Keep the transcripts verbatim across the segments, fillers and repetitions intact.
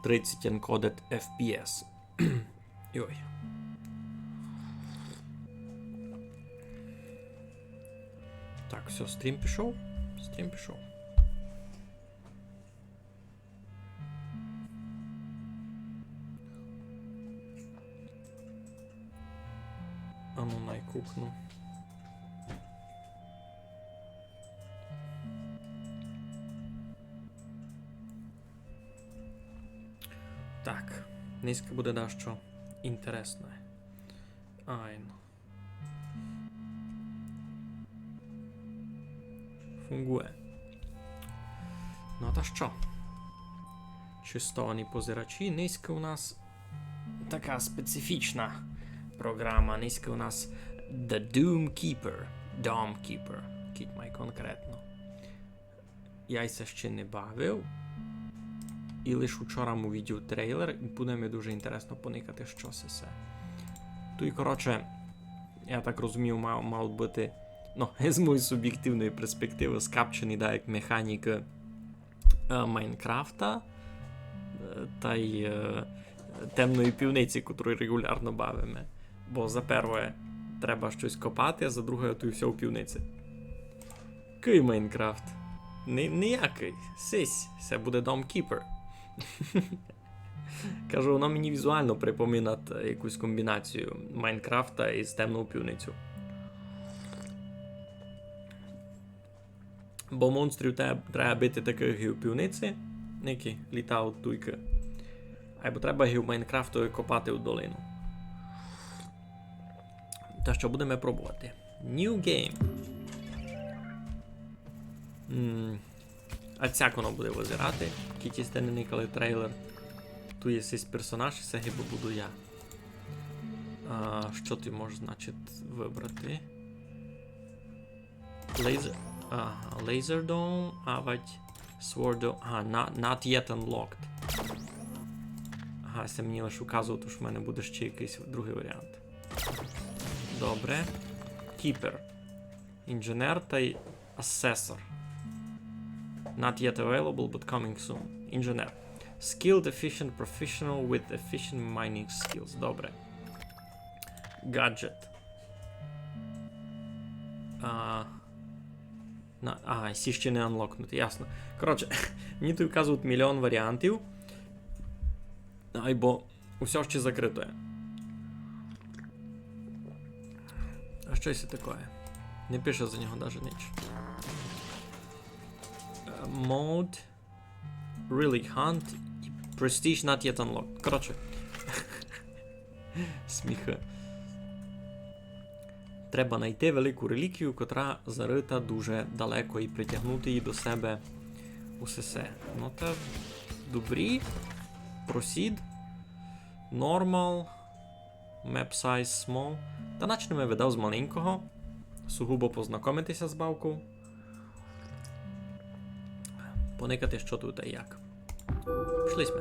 тридцять encoded F P S. Йой. Так, всьо, стрім пішов. Стрім пішов. Ану, най кукну. Так, нынька буде дещо інтересне. Айно. Фунґує. Ну та што? Честовані позирачі, нынька у нас така специфічна програма. Нынька у нас The Doom Keeper. Dome Keeper. Кідь май конкретно. Я й се ще не бавив. І лиш учора му видів трейлер, і буде ми дуже інтересно поникати, што се се. Туй, коротше, я так розумію, мав, мав быти, ну, з моєї субєктивної перспективы, скапчені даяк механікы, е, Майнкрафта, е, тай, е, темної пивниці, котру регулярно бавиме. Бо за первоє треба штось копати, а за друге туй всьо у пивниці. Кый Майнкрафт? Ни-, ниякый. Сись, се буде Dome Keeper. Кажу, воно мені візуално припоминать якусь комбінацію Майнкрафта із темною пивницею. Бо монстрів те-, треба бити такых і у пивниці, які літають туйкы. Айбо треба і у Майнкрафту копати у долину. Та што, будеме пробовати. New game. М, а сяк воно буде визирати, кідь сьте не никали трейлер. Туй є сись персонаж, і се гибы буду я. А, што ты можеш, значить, выбрати? Laser. Ага, Laser Dome, авадь Sword Dome. Ага, на-, not yet unlocked. Ага, се мені лише указує, што в мене буде ще якыйсь другый варіант. Добре. Keeper. Інженер тай Assessor. Not yet available, but coming soon. Інженер. Skilled, efficient professional with efficient mining skills. Добре. Гаджет. А, на, а, сі ще не анлокнуті, ясно. Коротше, мені туй указують мільйон варіантів. Айбо усьо ще закрыто є. А што се такоє? Не пише за нього даже ніч. Е, mode. Relic Hunt і Prestige not yet unlocked. Коротше. Сміхы. Треба найти велику реліквію, котра зарыта дуже далеко, і притягнути її до себе у сесе. Ну та добрі. Proceed. Normal. Map size small. Та начнеме, видав, з маленького. Сугубо познакомити ся з бавков. Поникати, што туй та як. Пішли сьме.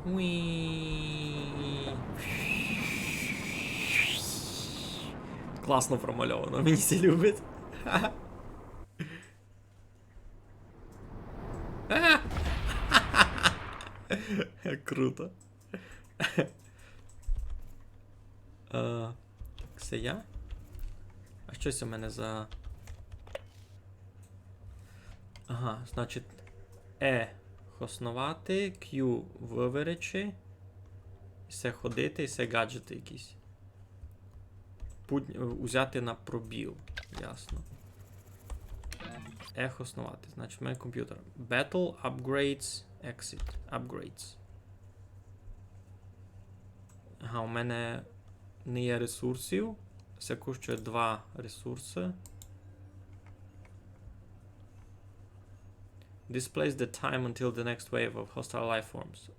Уі. Класно промальовано, мені ся любить. Круто. Е, се я? А штось у мене за... Ага, значить, E хосновати, Q выверечи, і се ходити, і се гаджеты якісь. Путь-, узяти на пробіл, ясно. E хосновати, значить, в мене компютер. Battle, upgrades, exit, upgrades. Ага, у мене не є ресурсів. Се коштує два ресурсы. Displace the time until the next wave of hostile life forms.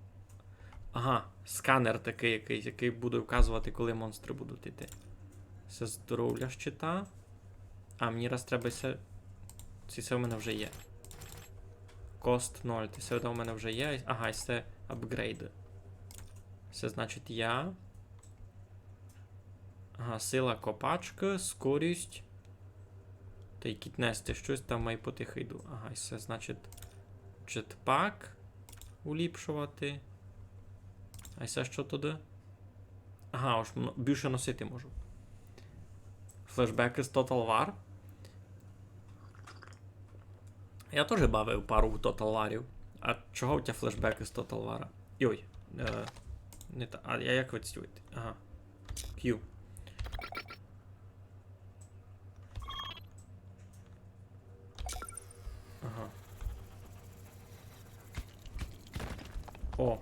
Ага, сканер такый якыйсь, якый буде вказовати, коли монстры будуть іти. Се здоровля щита. А, мені раз треба се. Ці се у мене вже є. Cost ноль, ці се у мене вже є. Ага, і се апґрейды. Се значить я. Ага, сила копачкы, скорість. Та й кідь нести штось, там май потихы йду. Ага, і се, значить, джетпак уліпшовати. А се што туды? Ага, ож мно-, більше носити можу. Флешбекы з Total War. Я тоже бавив пару в Total War-ів. А чого у тя флешбекы з Total War-а? Йой, е, не та, а я як відстювати? Ага. Q. Ага. О.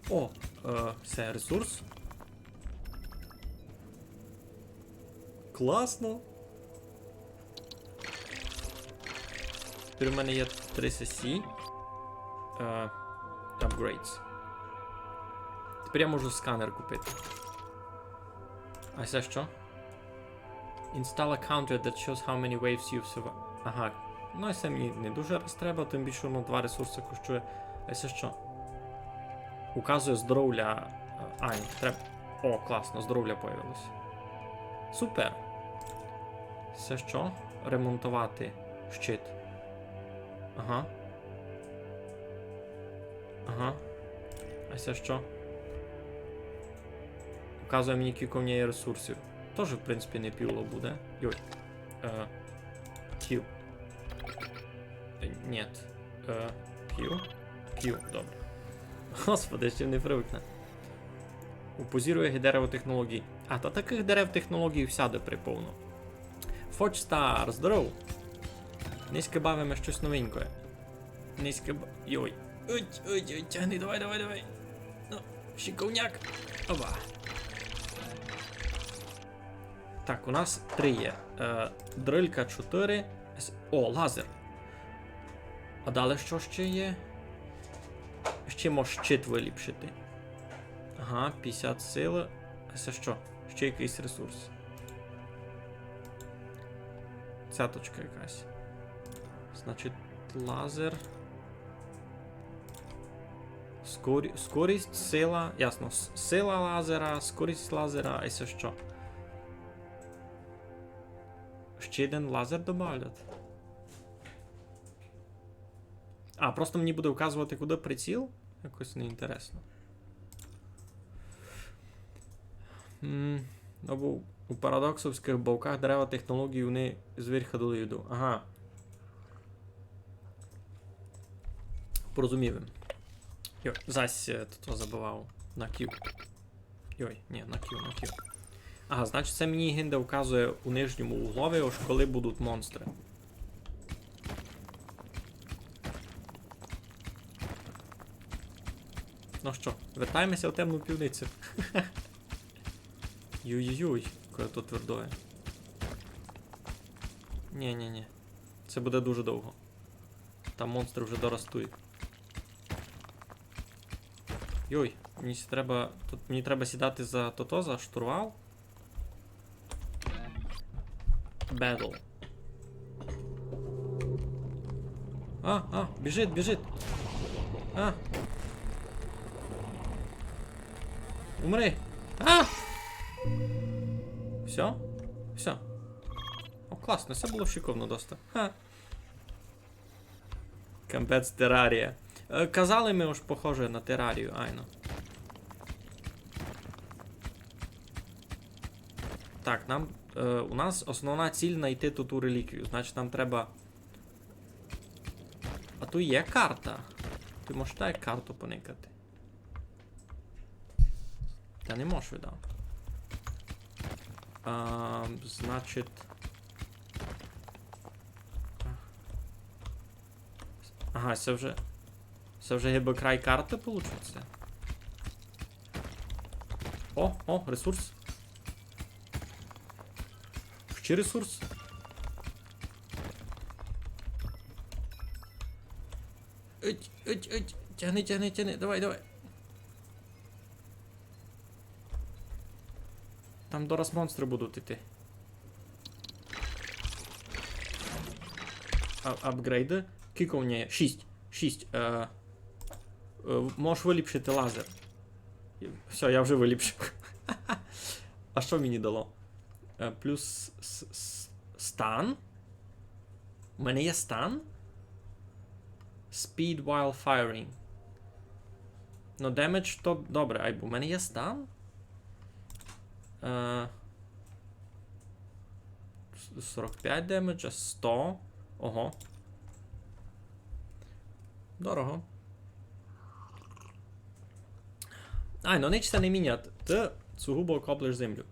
О, е, се ресурс. Класно. Тепер у мене є три сесі. Е, upgrades. Тепер я можу сканер купити. А се што? Install a counter that shows how many waves you've survived. Ага. Ну, і се мені не дуже раз треба, тым більше воно два ресурсы коштує. А се што? Указує здоровля. А, ні, треба. О, класно, здоровля появилось. Супер. Се што? Ремонтовати щит. Ага. Ага. А се што? Указує мені, кілько в неї ресурсів. Тоже, в принципі, не півло буде. Йой. Е, Q. Е, ні. Е, Q. Q, добре. Господи, ще не привыкне. Упозірує ги дерев технологій. А, та такых дерев технологій всяды приповно. Фочстар, здоров! Нынька бавиме штось новенькоє. Нынька б-, йой. Ой, ой, ой, тягни, давай, давай, давай. Ну, шиковняк. Оба. Так, у нас три є. Е, дрилька чотири. С-, о, лазер. А далі што ще є? Ще мож щит выліпшити. Ага, пятдесят силы. А се што? Ще якыйсь ресурс. Цяточка якась. Значить, лазер. Скорі-, скорість, сила. Ясно. С-, сила лазера, скорість лазера, а се што? Ще один лазер добавлять. А, просто мені буде вказовати, куды приціл? Якось неінтересно. М, або у парадоксовськых бавках дерева технологій, они зверьха долу йду. Ага. Порозумів им. Йо, зась, е, то, то забывав на Q. Йой, ні, на Q, на Q. Ага, значить, се мені гинде вказує у нижньому углови, ож коли будуть монстры. Ну што, вертаєме ся в темну пивницю. Юй-юй-юй, яке то твердоє. Ні, ні, ні. Се буде дуже довго. Там монстры вже доростуть. Йой, мені ся треба, тут мені треба сідати за тото, за штурвал. Battle. А, а, біжить, біжить. А. Умри. А! Всьо? Всьо. О, класно, се было шиковно доста. Ха. Капець, Терарія. Е, казали ми, ож похоже на Терарію, айно. Так, нам, е, у нас основна ціль найти ту, ту реліквію. Значить, нам треба. А туй є карта. Ты можеш так карту поникати. Та не можеш, видав. А, значить. Ага, се вже. Се вже гибы край карты получить ся. О, о, ресурс. Ще ресурс. Ить, ить, ить. Тягни, тягни, тягни. Давай, давай. Там дораз монстры будуть іти. А, апґрейды? Кілько у неї? Шість. Шість. Е, е, можеш выліпшити лазер. Всьо, я вже выліпшив. А што мені дало? Е, плюс с-, с-, Стан? У мене є стан? Speed while firing. Ну, damage то добре, айбо у мене є стан. Е, с-, сорок пять демеджа, сто. Ого. Дорого. Ай, ну нич се не мінять. Ты сугубо коплеш землю.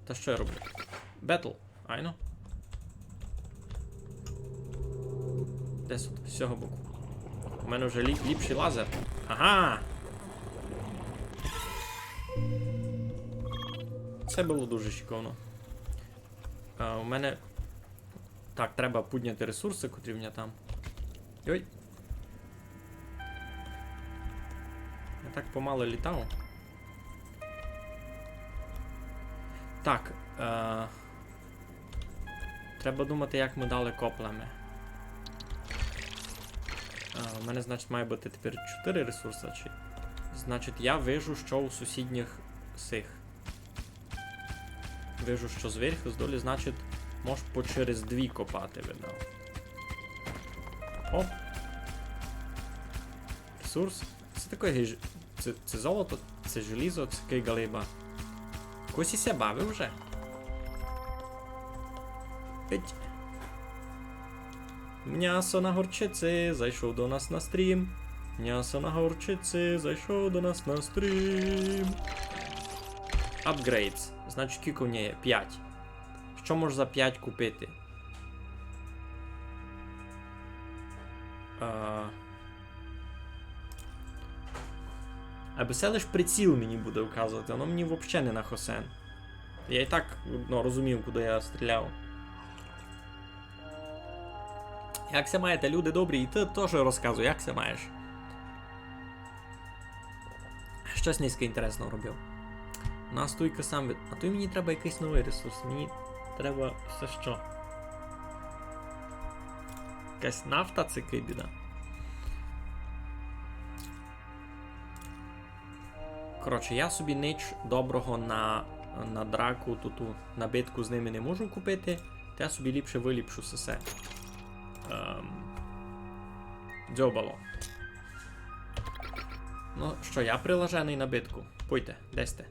Та што я роблю? Бетл. Айно. Десь от з сього боку. У мене вже лі-, ліпший лазер. Ага! Се было дуже шиковно. А, у мене... Так, треба пудняти ресурсы, котрі в мене там. Йой. Я так помало літав. Так, е, треба думати, як мы далі коплеме. Е, у мене, значить, має быти тепер чотири ресурсы, чи... Значить, я вижу, што у сусідніх сих. Вижу, што зверху, здолі, значить, мож по через дві копати, видав. Оп. Ресурс. Се таке гиж-, се, се золото, се желізо, се кей галиба. Хтось і ся бавив вже? Пить. Мнясо на горчиці зайшов до нас на стрім. Мнясо на горчиці зайшов до нас на стрім. Upgrades. Значить, кілько в нього є? Пять. Што мож за пять купити? А, Або се лиш приціл мені буде вказувати, воно мені вообще не на хосен. Я і так, ну, розумів, куды я стріляв. Як ся маєте, люди добрі, і ты тоже розказуй, як ся маєш. Штось низько інтересного робив. Настойка сам від-, а то мені треба якыйсь новый ресурс. Мені треба всьо што. Якась нафта, се кибіда. Коротше, я собі нич доброго на, на драку, ту, ту, на битку з ними не можу купити, та я собі ліпше выліпшу сесе. Ем, дзьобало. Ну што, я прилаженый на битку. Пойте, де сьте?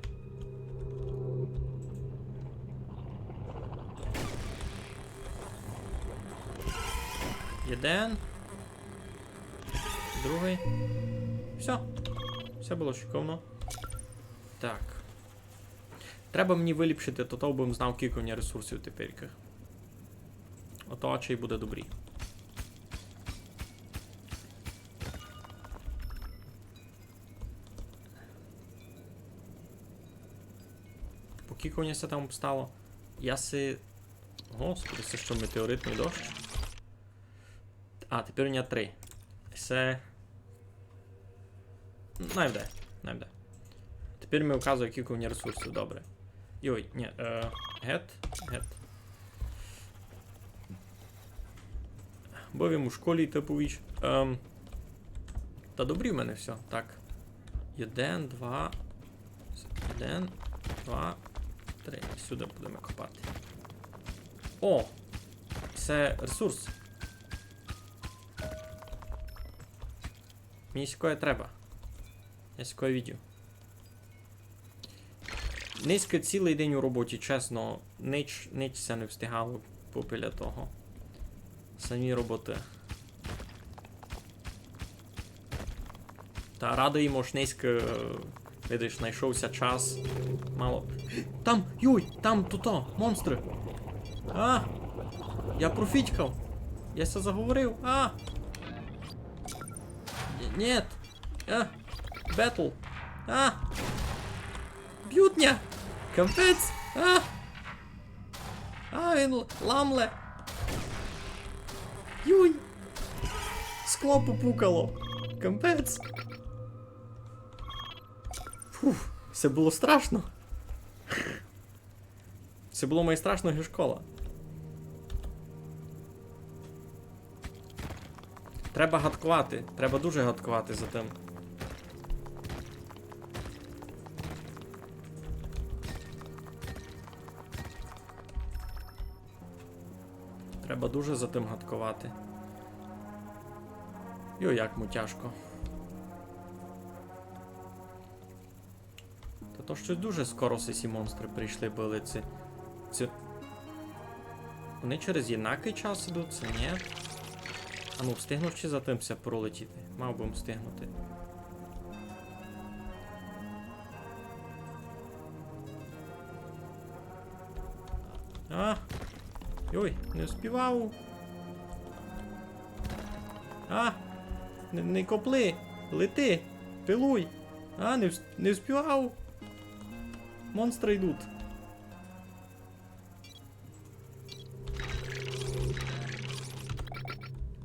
Єден. Другый. Всьо. Всьо было шиковно. Так. Треба мені выліпшити, то, то бым знав, кілько в мене ресурсів теперь. Ото ачей буде добрі. По кілько в мене се там обстало? Я си... Господи, се што, метеоритный дощ? А, тепер у мене три. Се... Най буде, най буде. Тепер ми вказує, кілько в мене ресурсів, добре. Йой, ні, е, гет, гет. Быв им у школі, ты повіш. Ем, та добрі в мене всьо. Так. Єден, два, єден, два, три. Сюды будеме копати. О! Се ресурс. Мені сякоє треба. Я сякоє видів. Нынька цілый день у роботі, чесно, нич, нич ся не встигало попіля того. Самі роботы. Та радый им, ож нынька, е, видиш, найшов ся час. Мало. Там, юй, там, туто, монстры. А! Я профітькав. Я ся заговорив. А! Н-, нєт. А! Бетл. А! Бють ня! Капець! А! А, він л-, ламле! Юй! Скло попукало! Капець! Фух, се было страшно! Се было май страшно, ги школа. Треба гадковати, треба дуже гадковати за тым. Бо дуже за тым гадковати. Йо, як му тяжко. Та то штось дуже скоро сі монстры прийшли были. Ці, ці... Они через єднакый час ідуть, ци ні? А ну, встигну ще за тым ся пролетіти. Мав бы встигнути. А! Йой, не вспівав. А! Не, не копли! Лети! Пилуй! А, не вс-, не вспівав! Монстры йдуть.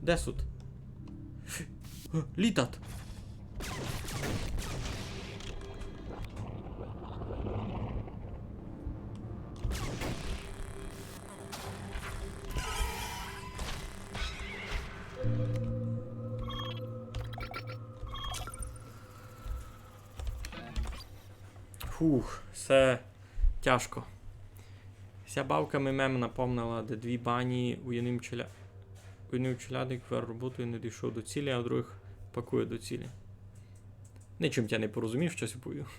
Де сут? Літат! Фух, се тяжко. Ся бавка ми мем напомнила, де дві бані, у єднім челя-, у єднім челядник вер роботу і не дійшов до цілі, а у другых пакує до цілі. Ничим тя не порозумів, што ся повів.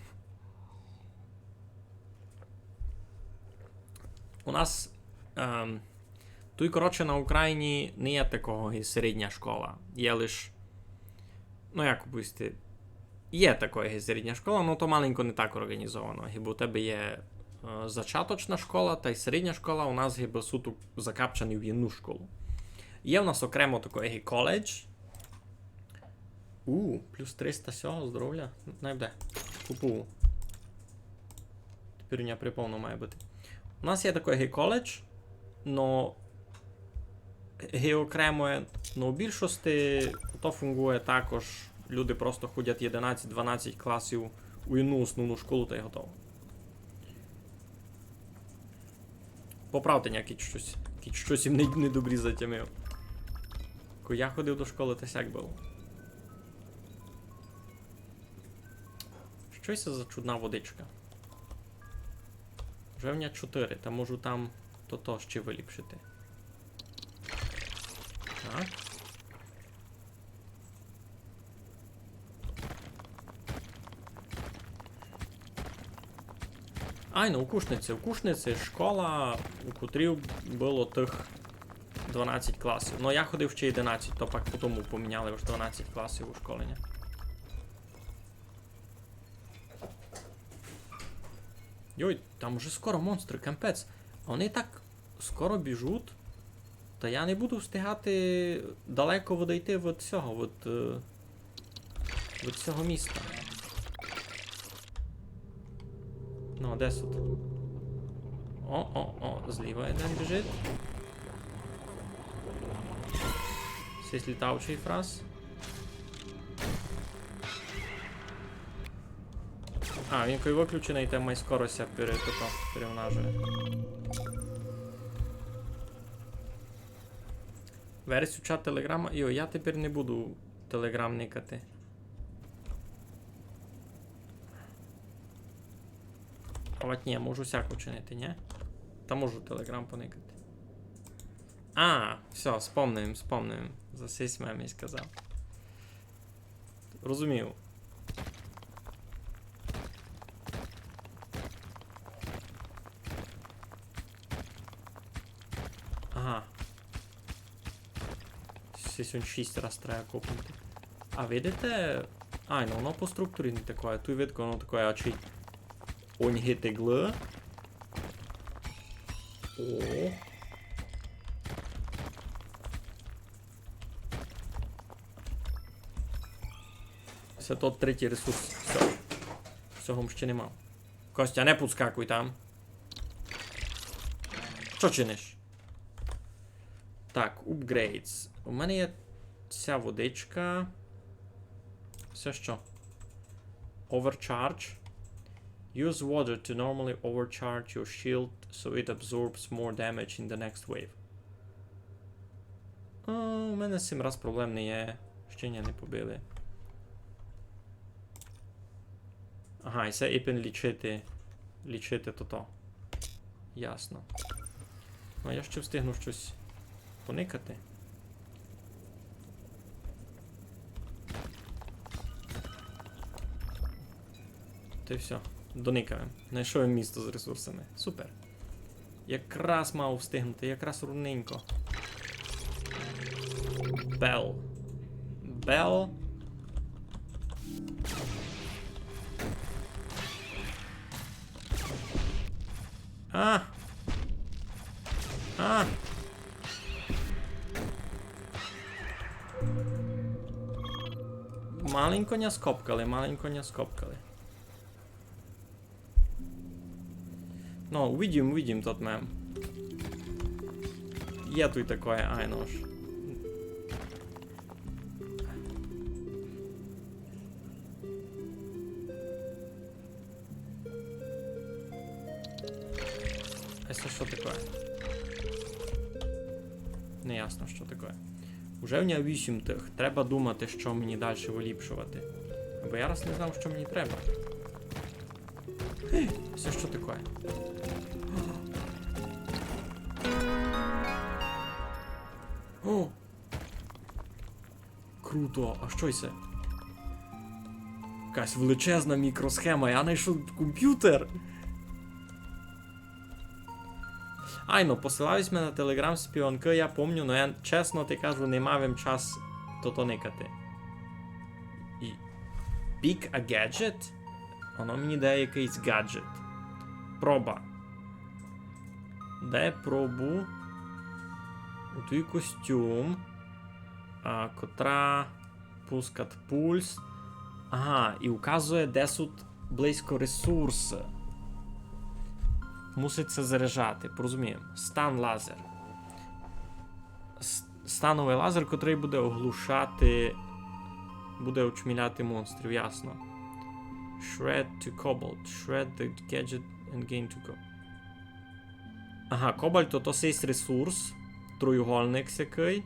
У нас, ем, туй, коротше, на Україні не є такого, як середня школа. Є лиш, ну, як повісти, є такоє, як середня школа, но то маленько не так орґанізовано. Гибы у тебе є, е, зачаточна школа тай середня школа, у нас гибы суто закапчані в єдну школу. Є у нас окремо такоє, як коледж, У, плюс триста сього здоровля. Най буде. Купую. Тепер у мене приповно має быти. У нас є такоє, як коледж, но ги окремоє, но у більшости то фунґує так, ож люди просто ходять єдинадцять-дванадцять класів у єдну основну школу тай готово. Поправте ня, кідь штось, кідь штось им не, недобрі затямив. Ко я ходив до школы, та сяк было. Што се за чудна водичка? Уже в мене чотири, та можу там тото ще выліпшити. Так. Айно, у Кушниці. У Кушниці школа, у котрій было тых дванадцять класів. Но я ходив ще єдинадцять, то пак потому поміняли аж дванадцять класів у школі, ні? Йой, там уже скоро монстры, капець. А они так скоро біжуть. Та я не буду встигати далеко відійти від сього, від, е, від сього міста. Ну, а де сут? О, о, о, зліва єден біжить. Сись літаючый фрас. А, він кой выключеный, та май скоро ся пере-, тото, перемножує. Вересю чат Телеграма. Йо, я тепер не буду Телеграм никати. А от ні, можу сяк учинити, ні? Та можу Телеграм поникати. А, всьо, спомнив, спомнив. За сись мем і сказав. Розумів. Ага. Сись он шість раз треба копнути. А видите? Ай, ну воно по структурі не такоє. Туй видко, воно такоє, ачі онь ги тегли. О. Се тот третій ресурс. Всьо. Всього ще нема. Костя, не підскакуй там. Што чиниш? Так, upgrades. У мене є ся водичка. Се што? Overcharge. Use water to normally overcharge your shield so it absorbs more damage in the next wave. А, у мене з сим раз проблем не є. Ще ня не побили. Ага, і се ипен лічити. Лічити тото. Ясно. Ну, я ще встигну штось. Поникати. Та й всьо. Доникав им. Найшов им місто з ресурсами. Супер. Якраз мав встигнути, якраз рівненько. Бел. Бел. А! А! Маленько ня скопкали, маленько ня скопкали. Но, увидїм, увидїм тот мем. Є туй такоє, айно ж. А се што такоє? Не ясно, што такоє. Уже в ня вісім тых. Треба думати, што мені дальше выліпшовати. Бо я раз не знав, што мені треба. Се што такоє? О! Круто, а што се? Якась величезна мікросхема, я найшов компютер. Айно, посилав єсь ме на Telegram співанкы, я помню, но я, чесно ти кажу, не мав им час тото никати. І pick a gadget? Воно мені дає якыйсь гаджет. Проба. Де пробу? Туй костюм. А, котра пускат пульс. Ага, і указує, де сут близько ресурсы. Мусить ся заряджати, порозумів. Стан лазер. С-, становый лазер, котрый буде оглушати, буде очміляти монстрів, ясно. Shred to cobalt. Shred the gadget and gain two cobalt. Ага, кобальт то, то сись ресурс. Троюгольник сякый.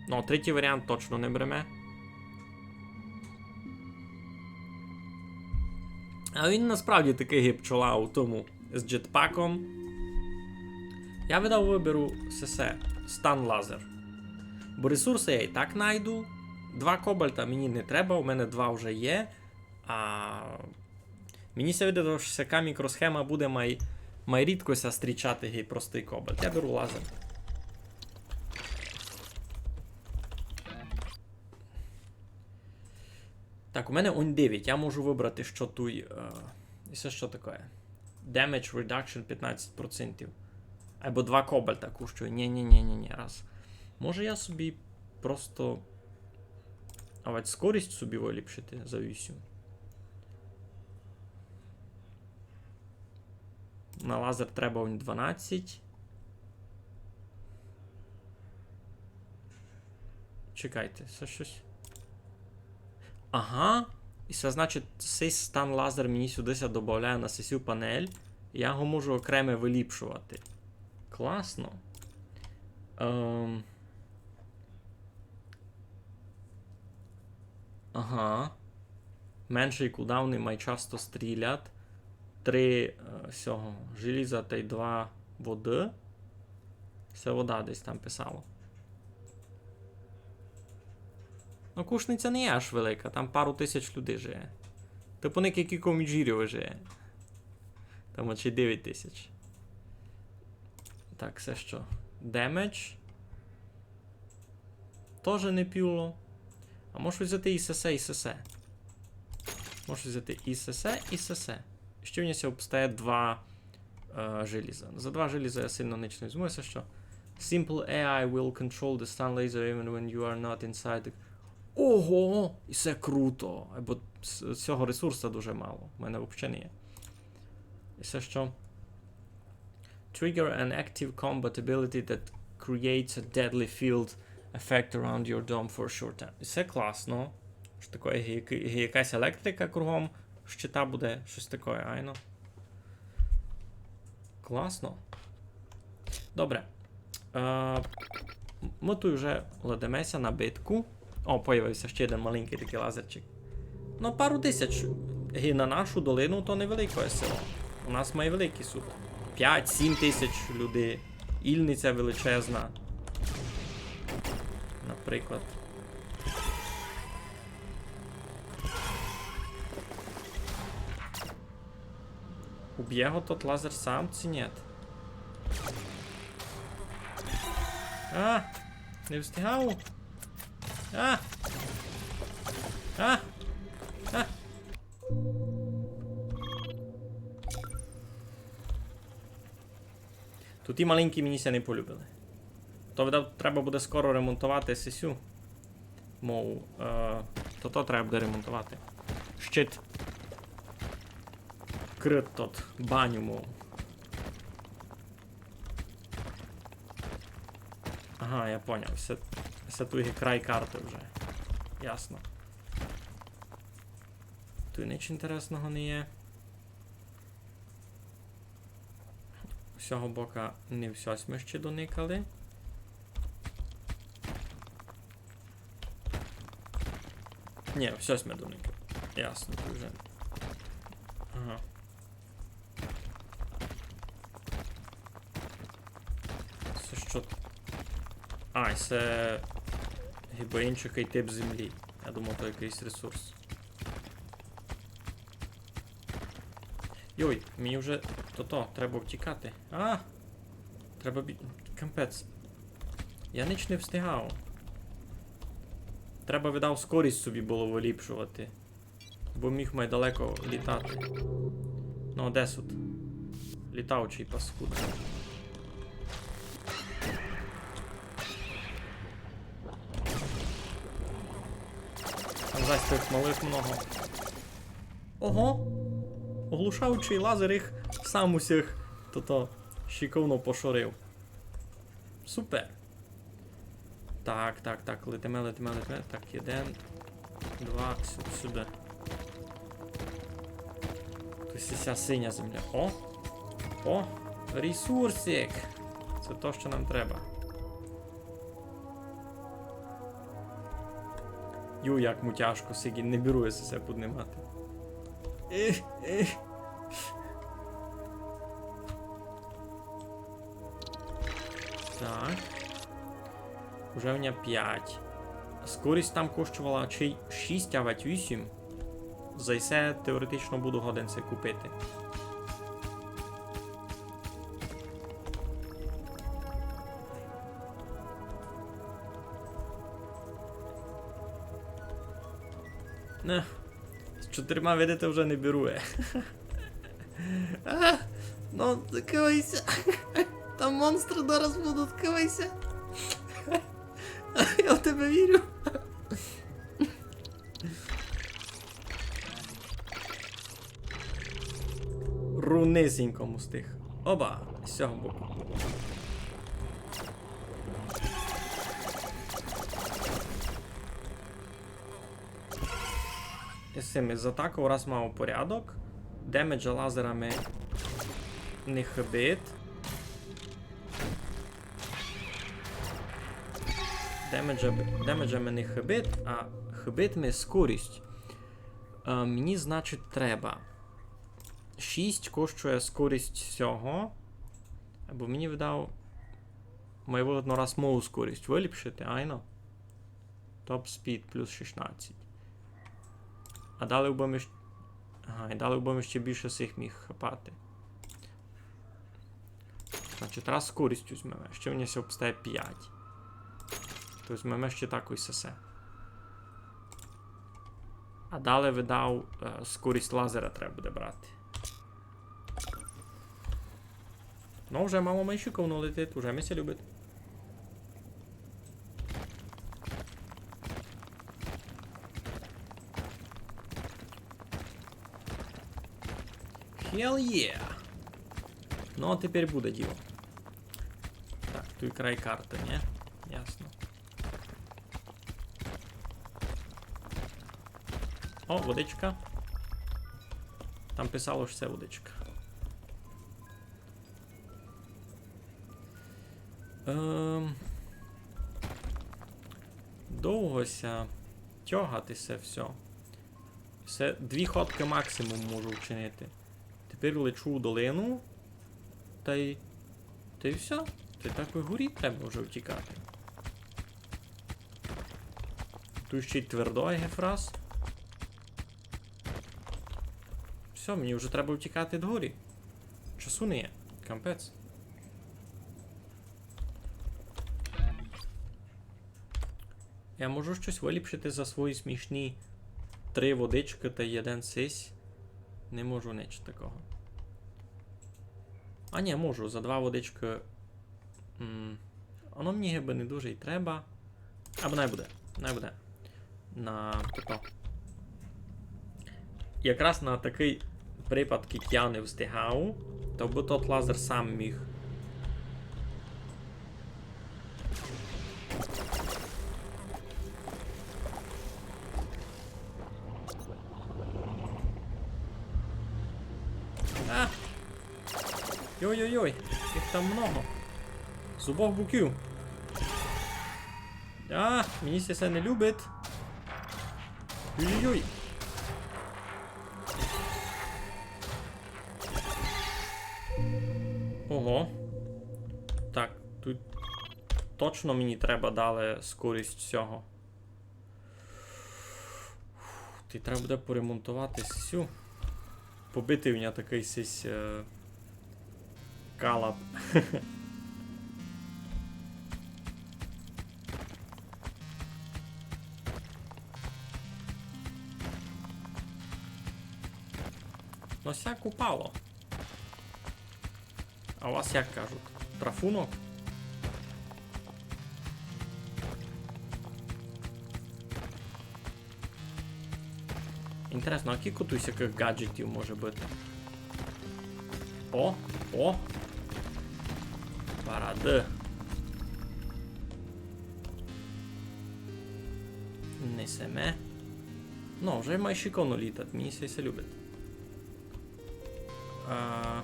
Но, третій варіант точно не береме. А він насправді такый ги пчола у тому з джетпаком. Я видав выберу сесе, стан лазер. Бо ресурсы я і так найду. Два кобальта мені не треба, у мене два вже є. А мені ся видить, што сяка мікросхема буде май, май рідко ся стрічати ги простый кобальт. Я беру лазер. Так, у мене онь девять. Я можу выбрати, што туй, е, і се што таке. Damage reduction пятнадцять процентів. Айбо два кобальта коштує. Нї, нї, нї, нї, нї, раз. Може я собі просто, авадь скорість собі выліпшити за вісім. На лазер треба онь дванадцять. Чекайте, се штось. Ага. І се значить, сей стан лазер мені сюды ся добавляє на сесю панель. Я го можу окреме выліпшовати. Класно. Ем. Ага. Меншый кулдаун, май часто стрілят. Три, е, сього желіза тай два воды. Се вода десь там писало. Ну, Кушниця не є аж велика, там пару тисяч людей жиє. Та поникай, кілько в Меджірєві жиє. Там ачей девять тисяч. Так, се што? Damage. Тоже не пюло. А можу взяти і сесе, і сесе. Можу взяти і сесе, і сесе. Ще в нього обстає два, е, желіза. За два желіза я сильно нич не візьму, се што. Simple A I will control the stun laser even when you are not inside the... Ого! І се круто! Бо с-, сього ресурса дуже мало. У мене вообще не є. І се што? Trigger an active combat ability that creates a deadly field effect around your dome for a short time. Се класно. Што таке, ги-, ги-, якась електрика кругом щита буде, штось таке, айно. Класно. Добре. Е, мы туй уже ладиме ся на битку. О, появив ся ще єден маленькый такый лазерчик. Ну, пару тисяч. І на нашу долину то невеликоє село. У нас май великі сут. пять-сім тисяч людей. Ільниця величезна. Наприклад. Убє го тот лазер сам ци нєт? А! Не встигав? А! А! А! Туй ті маленькі мені ся не полюбили. То, видав, треба буде скоро ремонтовати сесю. Мов, е, то, то треба буде ремонтовати. Щит. Крыт тот, баню, мов. Ага, я поняв. Се, се туй є край карты вже. Ясно. Туй ніч інтересного не є. З сього бока не всьо сьме ще доникали. Нї, всьо сьме доникали. Ясно, туй вже. Ага. Се што? А, се гибы иншый тип землі. Я думав, то якыйсь ресурс. Йой, мені вже то-то, треба втікати. А! Треба бі-, капець. Я ніч не встигав. Треба, видав, скорість собі было выліпшовати. Бо міг май далеко літати. Ну, де сут? Літаючый паскуд. Там зась тых малых много. Ого! Оглушаючый лазер їх сам усіх тото шиковно пошорив. Супер. Так, так, так, летиме, летиме, летиме. Так, єден, два, сю-, сюды. Туй ся синя земля. О! О! Ресурсик! Се то, што нам треба. Ю, як му тяжко, сиґі, не бірує ся се поднимати. Ех, ех. Так. Уже в ня пять. Скорість там коштовала чи шість, авадь вісім. За се теоретично буду годен се купити. Не. З чотирма, видите, вже не беру. А, ну, закривайся. Там монстры зараз будуть, закривайся. Я в тебе вірю. Рунесенько му стих. Оба, з сього боку. З сими з атаков раз мав порядок. Демеджа лазерами не хибить. Демеджа, демеджами не хибить, а хибить ми скорість. Е, мені, значить, треба. Шість коштує скорість сього. Або мені видав. Має выгодно раз мою скорість выліпшити, айно. Top speed плюс шістнадцять. А далі будеме щ-, ага, і далі будеме ще більше сих міг хапати. Значить, раз скорість возьмеме. Ще в нього обстає пять. То возьмеме ще такой сесе. А далі, видав, е, скорість лазера треба буде брати. Ну, вже мало менше ковно летить, уже ми ся любить. Hell yeah! Ну, а тепер буде діло. Так, туй край карты, ні? Ясно. О, водичка. Там писало, што се водичка. Ем, довго ся тягати се всьо. Се дві ходкы максимум можу вчинити. Тепер лечу в долину. Тай, тай всьо. Тай так і горі треба вже втікати. Туй ще й твердой гефраз. Всьо, мені вже треба втікати від горі. Часу не є. Капець. Я можу щось выліпшити за свої смішні три водичкы тай єден сись? Не можу нич такого. А ні, можу, за два водичкы. М, оно мені гибы не дуже й треба. Або най буде, най буде. На тото. Якраз на такый припад, як я не встигав, то бы тот лазер сам міг. А! Йой-йой-йой, їх там много. З обох боків. А, мені ся се не любить. Йой-йой-йой. Ого. Так, тут точно мені треба далі скорість всього. Ти треба буде поремонтовати сю. Побитый у мене такый сись, е, калаб. Но сяк упало. А у вас як кажуть? Трафунок? Інтересно, а кілько туй всякых гаджетів може быти? О, о! Парады. Несеме. Ну, вже майже конно літать, мені ся се любить. А,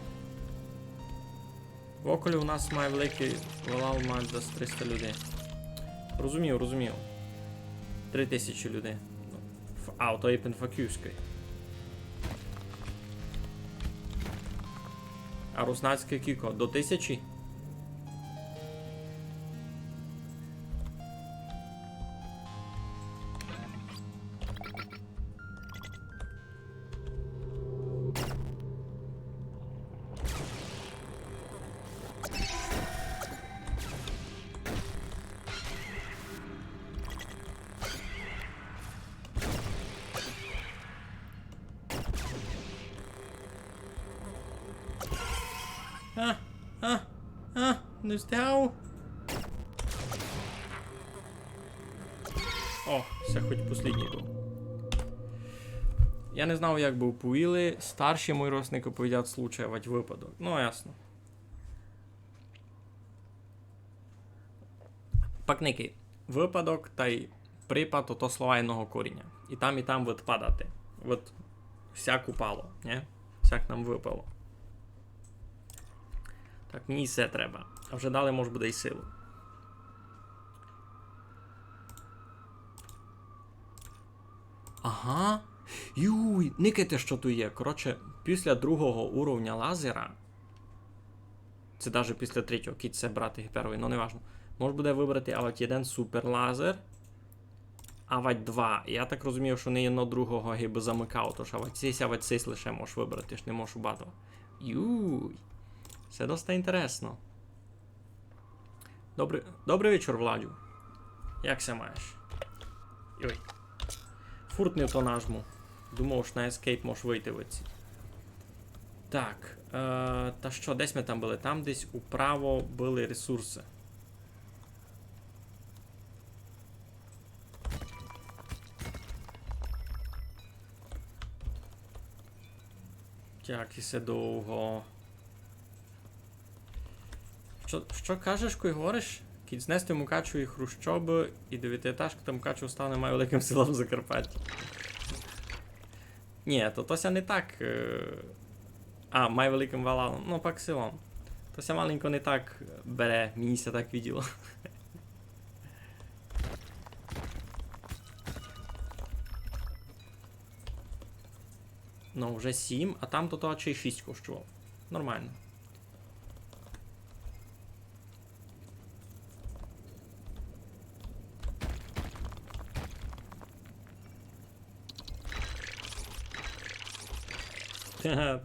в околі у нас має великый валал, має десь триста людей. Розумію, розумію. Три тисячі людей. Ну, ф-, а, то є пенфаківськый. А руснацькый кілько? До тисячі? А, а, а, не встигав. О, се хоть послідній быв. Я не знав, як бы оповіли. Старші мої родственникы повідять случай, авадь выпадок. Ну, ясно. Пак никай, выпадок тай припад — ото слова єдного коріня. І там, і там выпадати. От сяк упало, нє? Сяк нам выпало. Так, мені се треба. А вже далі, може, буде й силу. Ага. Юй, никайте, што туй є. Коротше, після другого уровня лазера, се даже після третього, кідь се брати первый, но неважно. Мож буде выбрати авадь єден суперлазер, авадь два. Я так розумію, што не єдно другого гибы замыкав, тож авадь сись, авадь сись лише мож выбрати, аж не мож оба два. Юй. Се доста інтересно. Добрый, добрый вечір, Владю. Як ся маєш? Йой. Фурт не то нажму. Думав, што на Escape можеш выйти выдси. Так, е, та што, десь мы там были? Там десь управо были ресурсы. Так, і се довго. Што, што кажеш, кой говориш? Кідь знести Мукачу і Хрущобы, і девятиэтажка та Мукачу стане май великым селом Закарпаття. Нї, то, то ся не так, е, а, май великым валалом. Ну, пак селом. То ся маленько не так бере, мені ся так виділо. Ну, вже сім, а там то, то ще й шість коштував. Нормално.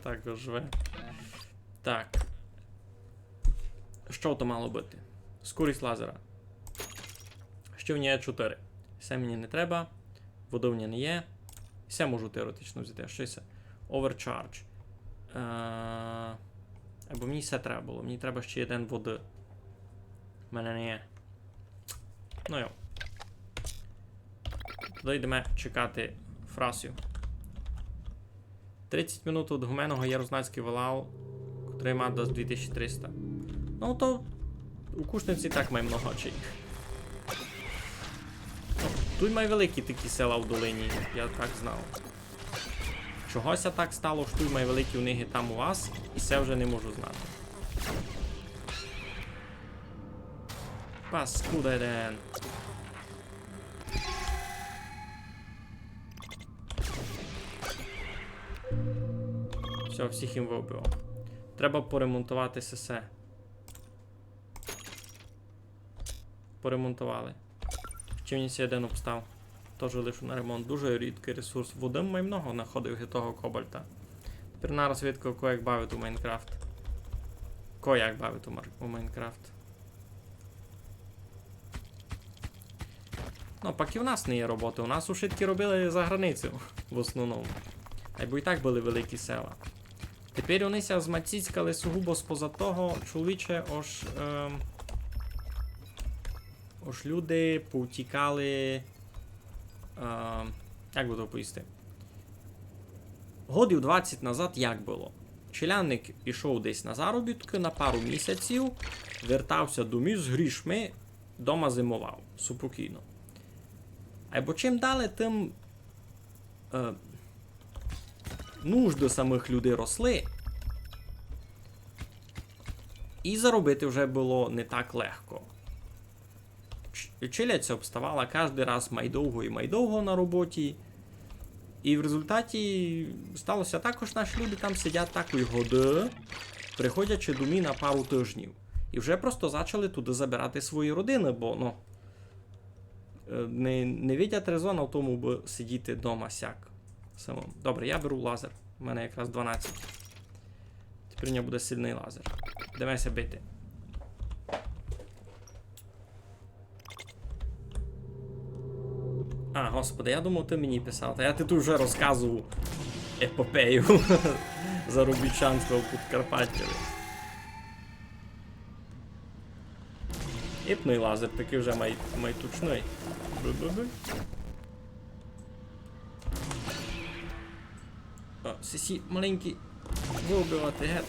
Також ви. Так. Што то мало быти? Скорість лазера. Ще в нього є чотири. Се мені не треба. Воды в нього не є. Се можу теоретично взяти. А што се? Overcharge. Е, Або мені се треба было. Мені треба ще один воды. В мене не є. Ну йо. Тогды йдеме чекати фрасів. Тридцять минут од Гуменого є руснацькый валал, котрый ма десь дві тисячі триста. Ну то у Кушници так май много чий. Ну, туй май великі такі села в долині, я так знав. Чогось так стало, што туй май великі у них і там у вас, і се вже не можу знати. Паскуда єден. Всьо, всіх їм выбив. Треба поремонтовати сесе. Поремонтовали. Ще в нього єден обстав. Тоже лишу на ремонт. Дуже рідкый ресурс. Воды май много находив ги того кобальта. Тепер нараз видко, ко як бавить у Майнкрафт. Ко як бавить у Мар-, у Майнкрафт. Ну, пак і в нас не є роботы. У нас ушыткі робили за границю, в основному. Айбо і так были великі села. Тепер они ся змацицькали сугубо споза того, чоловіче, ож, ем, ож люди повтікали, ем, як бы то повісти? Годів двадцять назад як было? Челядник ішов десь на заробіткы на пару місяців, вертав ся домів з грішми, дома зимовав, супокійно. Айбо чим далі, тым, е, нужды самых людей росли, і заробити вже было не так легко. Ч-, челядь ся обставала каждый раз май довго і май довго на роботі. І в результаті стало ся так, ож наші люди там сидять такой годы, приходячи домів на пару тыжнів. І вже просто зачали туды забирати свої родины, бо, ну, е, не, не видять резона в тому, бы сидіти дома сяк самому. Добре, я беру лазер. У мене якраз дванадцять. Тепер у мене буде сильный лазер. Йдеме ся бити. А, господи, я думав, ты мені писав. Та я ти тут вже розказував епопею заробітчанства в Подкарпаттю. Іпный лазер такый вже май, май точный. Бу-бу-бу. О, сесі маленькі выбивати гет.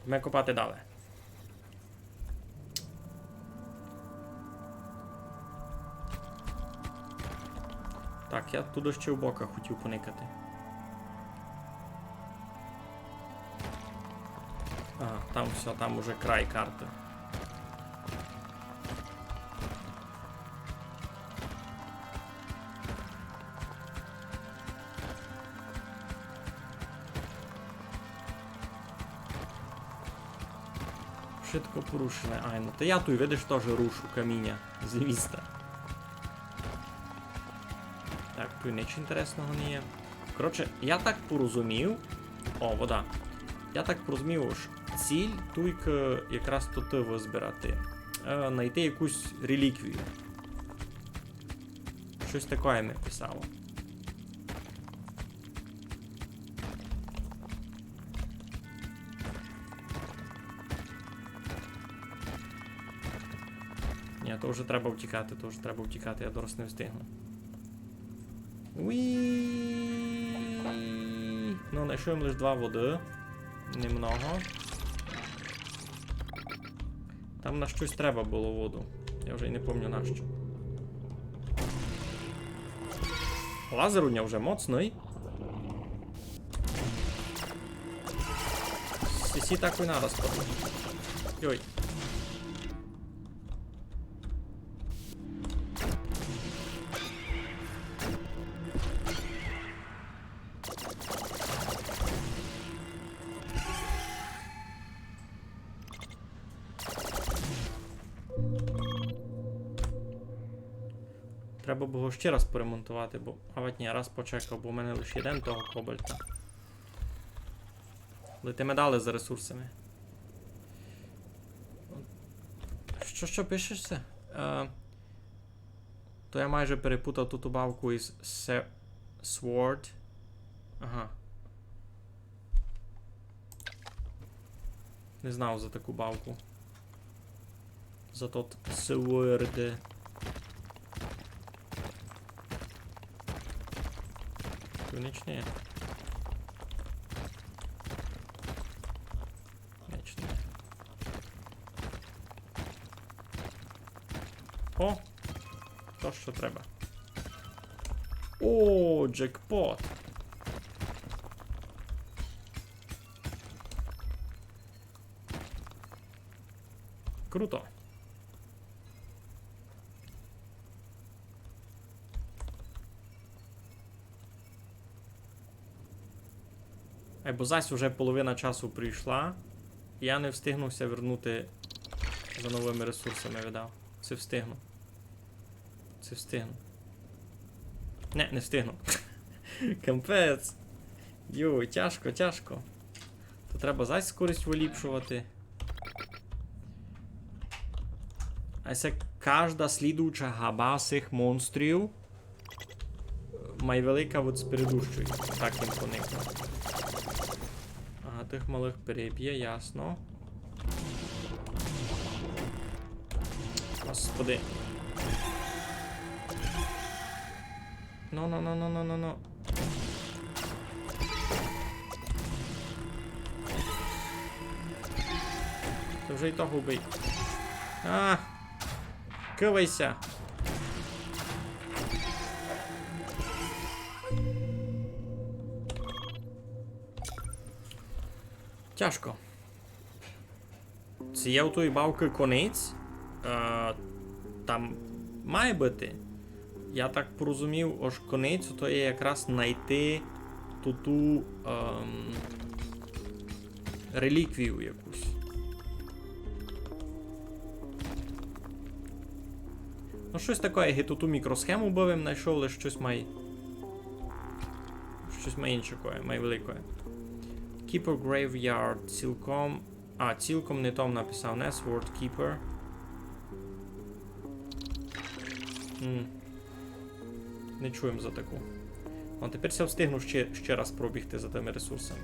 Йдеме копати далі. Так, я туды ще в бока хотів поникати. А, там всьо, там уже край карты. Швидко порушене. Ай, ну та я туй, видиш, тоже рушу каміня з міста. Так, туй нич інтересного не є. Коротше, я так порозумів. О, вода. Я так порозумів, ож ціль туйкы якраз туй вызбирати. Е, найти якусь реліквію. Штось такоє ми писало. Ні, то вже треба втікати, то вже треба втікати, я дораз не встигну. Уі. Ну, найшов им лиш два воды. Немного. Там на штось треба было воду. Я вже й не помню на што. Лазер у нього вже моцный. Сі, сі так і надо спати. Йой. Треба бы го ще раз поремонтовати, бо, а вать ні, раз почекав, бо в мене лише єден того кобальта. Летиме далі за ресурсами. Што, што пишеш се? Е, то я майже перепутав ту, ту бавку із се-, Sword. Ага. Не знав за таку бавку. За тот Sword. Туй нич не є. Нич не є. О! То, што треба. О, джекпот! Круто. Е, бо зась уже половина часу пройшла. Я не встигну ся вернути за новыми ресурсами, видав. Ци встигну? Ци встигну? Не, не встигну. Капець. Йой, тяжко, тяжко. То треба зась скорість выліпшовати. А се кажда слідуюча габа сих монстрів май велика од предыдущої. Так їм поникла. Ага, тых малых переб'є, ясно. Господи. Ну, ну, ну, ну, ну, ну, ну. Ты вже й того вбий. А! Кывай ся. Тяжко. Ци є у тої бавкы конець? Е, там має быти. Я так порозумів, ож конець то є якраз найти ту, ту, ем, реліквію якусь. Ну, штось таке, як і ту, ту мікросхему быв им найшов, але штось май, штось май інше, май велике. Keeper Graveyard, цілком А, цілком не том написав, не Sword Keeper. М. Не чуєм за таку. Ну, тепер ся встигну ще, ще раз пробігти за тыми ресурсами.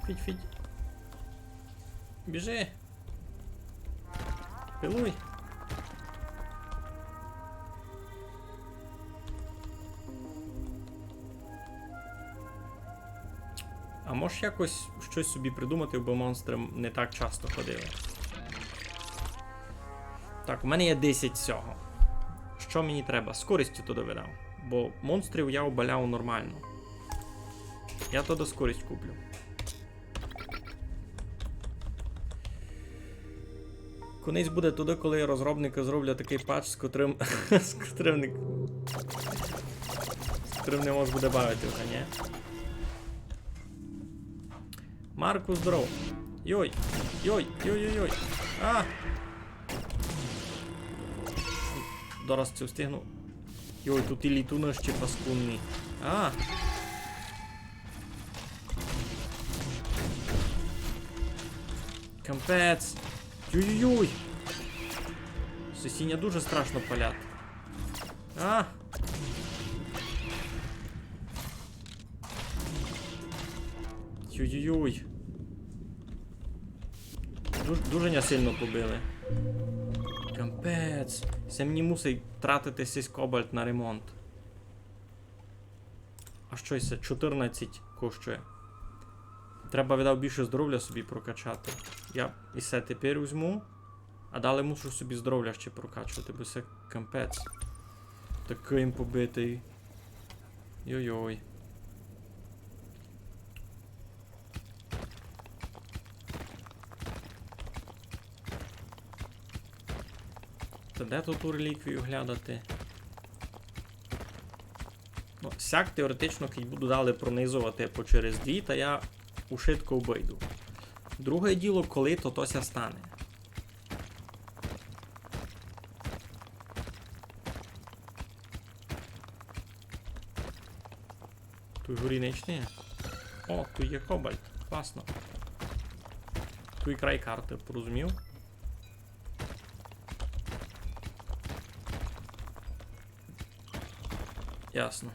Фіть, фіть. Біжи. Пилуй. А можеш якось штось собі придумати, аби монстры не так часто ходили? Так, у мене є десять сього. Што мені треба? Скорості туды видав. Бо монстрів я обаляв нормално. Я туды скорость куплю. Конець буде туды, коли розробникы зроблять такый патч, з котрым, з котрым не, з котрым не мож буде бавити вже, ні? Марку, здоров. Йой, йой, йой, йой, йой. А! Дораз ци встигну. Йой, тут і літуны ще паскудні. А! Капець. Юй-юй-юй. Сусіня дуже страшно палять. А! Юй-юй-юй. Дуж-, дуже ня сильно побили. Капець. Се мені мусить тратити сись кобальт на ремонт. А што се? Чотирнадцять коштує. Треба, видав, більше здоровля собі прокачати. Я і се тепер возьму. А далі мушу собі здоровля ще прокачувати, бо се капець. Такый им побитый. Йой-йой. Та де тут ту реліквію глядати? Ну, сяк теоретично, кідь буду далі пронизовати по через дві, та я ушытко обыйду. Друге діло, коли то, то ся стане. Туй горі нич не є. О, туй є кобальт. Класно. Туй край карты, порозумів. Ясно.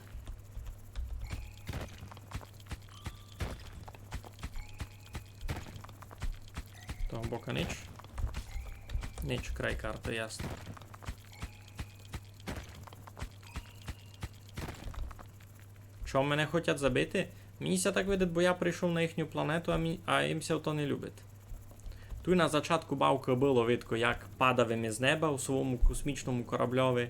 Того бока нич. Нич, край карты, ясно. Чо, мене хотять забити? Мені ся так видить, бо я прийшов на їхню планету, а мі-, а їм ся то не любить. Туй на зачатку бавкы было видко, як падав им із неба у своєму космічному корабльови.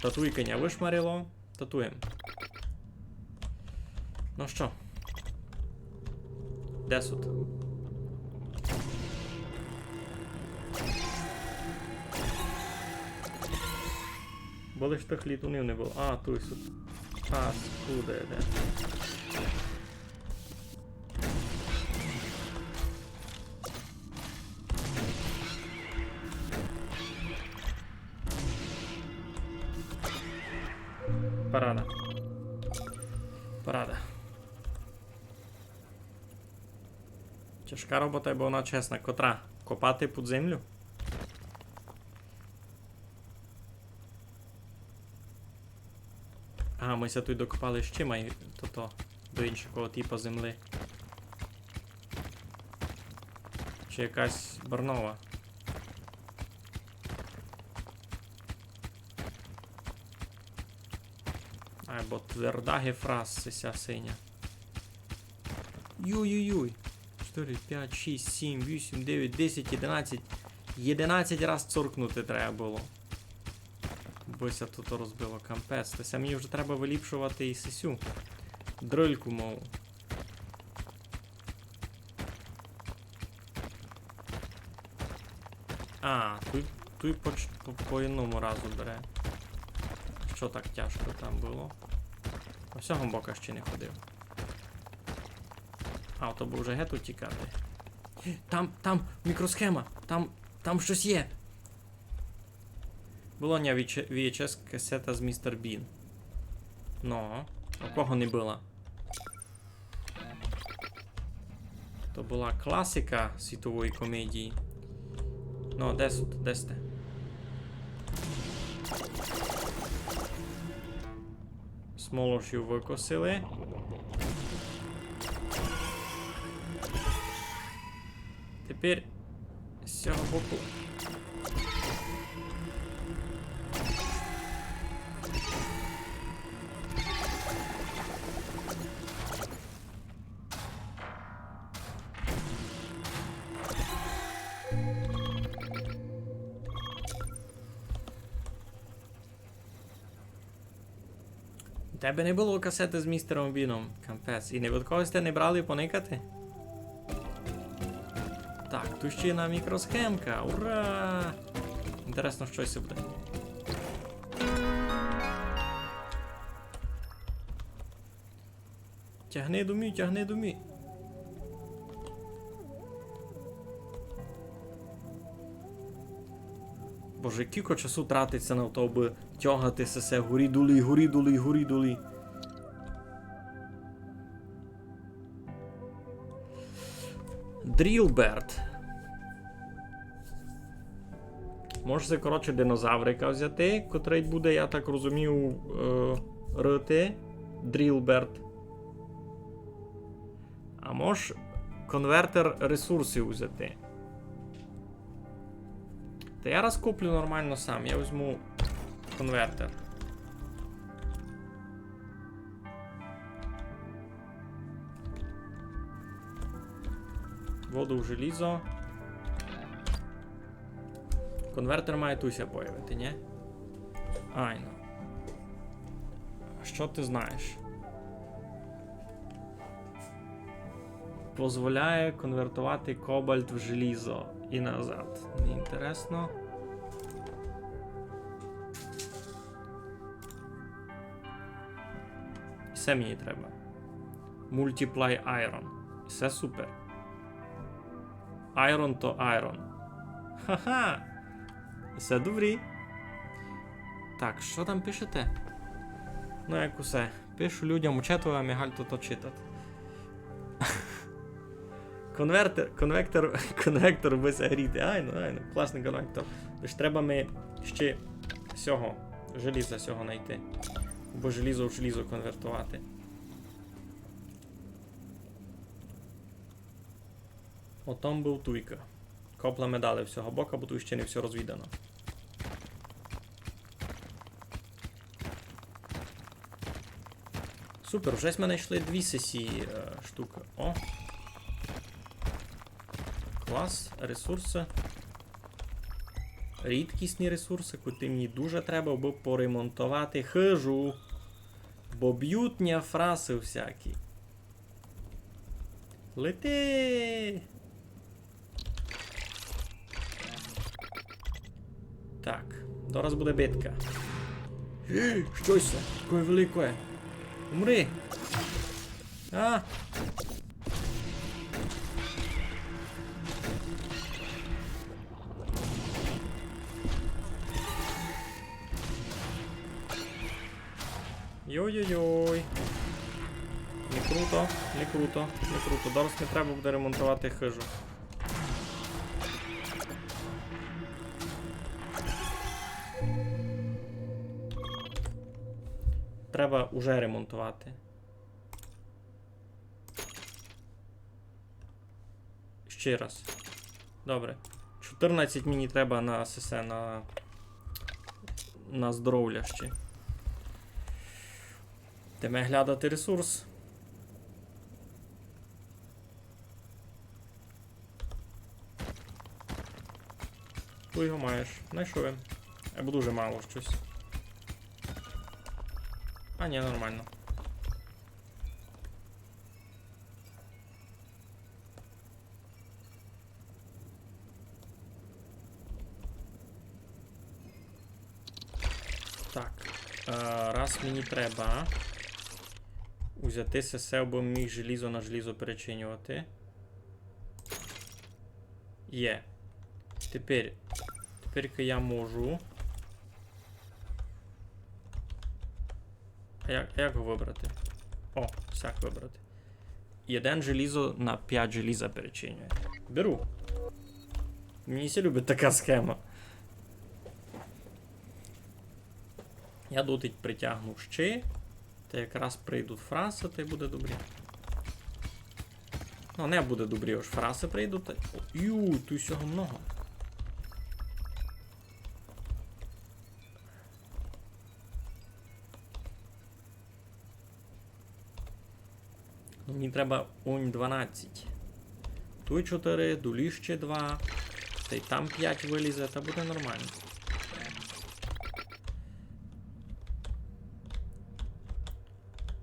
Та туй коня вышмарило. Та туй им. Ну што? Де сут? Бо лиш тых літунів не было. А, туй сут. Паскуда, де. Парада. Парада. Тяжка робота, бо вона чесна. Котра? Копати під землю? А, ми ся туй докопали ще май тото, до іншого типа землі. Чи якась барнова? Айбо тверда гефраз ся синя. Юй-юй-юй. Чотири, пять, шість, сім, вісім, девять, десять, одинадцять. Одинадцять раз цоркнути треба было. Бо ся тут розбило, кампець. Та ся мені вже треба выліпшовати і сесю дрильку мою. А, туй, туй по, по, по одному разу бере. Што так тяжко там было? Ось сього бока ще не ходив. А, то бы вже геть утікати. Там, там мікросхема, там, там штось є. Была у ня V H S касета з Містер Бін. Ну, у кого не была? То была класика світової комедії. Ну, де сут, де сте? Смолошу выкосили. Тепер з сього боку. У тебе не было касеты з Містером Біном? Кампець. І ні од кого сьте не брали поникати? Так, туй ще єдна мікросхемка. Ура! Інтересно, што се буде. Тягни домі, тягни домі. Боже, кілько часу тратить ся на то, абы тягати се, се горі долі, горі долі, горі долі. Дрілберт. Може се, коротше, динозаврика взяти, котрый буде, я так розумію, е, рыти. Дрілберт. А мож конвертер ресурсів взяти. Та я раз куплю нормално сам, я возьму конвертер. Воду в желізо. Конвертер має туй ся появити, нї? Айно. Што ты знаєш? Позволяє конвертовати кобальт в желізо і назад. Неінтересно. Се мені треба. Multiply Iron. Се супер. Iron то iron. Ха-ха! Всьо добрі. Так, што там пишете? Ну, як усе. Пишу людям у чату, а Мігаль то, то читать. Конвертер, конвектор, конвектор бы ся гріти. Айно, айно, класный конвектор. Тож треба ми ще сього, желіза сього найти. Бо желізо в желізо конвертовати. Отам быв туйка. Копла ми дали всього бока, бо туй ще не всьо розвідано. Супер, уже сьме найшли дві сесі, е, штукы. О. Клас, ресурсы. Рідкісні ресурсы, котрі мені дуже треба, абы поремонтовати хыжу. Бо бють ня фрасы всякі. Лети! Так, зараз буде битка. Што се? Якоє великоє. Умри! А! Йой-йой-йой. Не круто, не круто, не круто. Зараз не треба буде ремонтовати хыжу. Треба уже ремонтовати. Ще раз. Добре. Чотирнадцять мені треба на сесе, на, на здоровля ще. Йдеме глядати ресурс. Туй го маєш. Найшов им. Або дуже мало штось. А, ні, нормално. Так. Е, раз мені треба узяти сесе, абы міг желізо на желізо перечинювати. Є. Тепер, тепер я можу. А як, а як го выбрати? О, сяк выбрати. Єден желізо на пять желіза перечинює. Беру. Мені ся любить така схема. Я дотить притягну ще. Та якраз прийдуть фрасы, та й буде добрі. Ну, не буде добрі, ож фрасы прийдуть, та... Ю, туй всього много. Ну, мені треба унь дванадцять. Туй чотыри, долі ще два. Та й там пять вылізе, та буде нормално.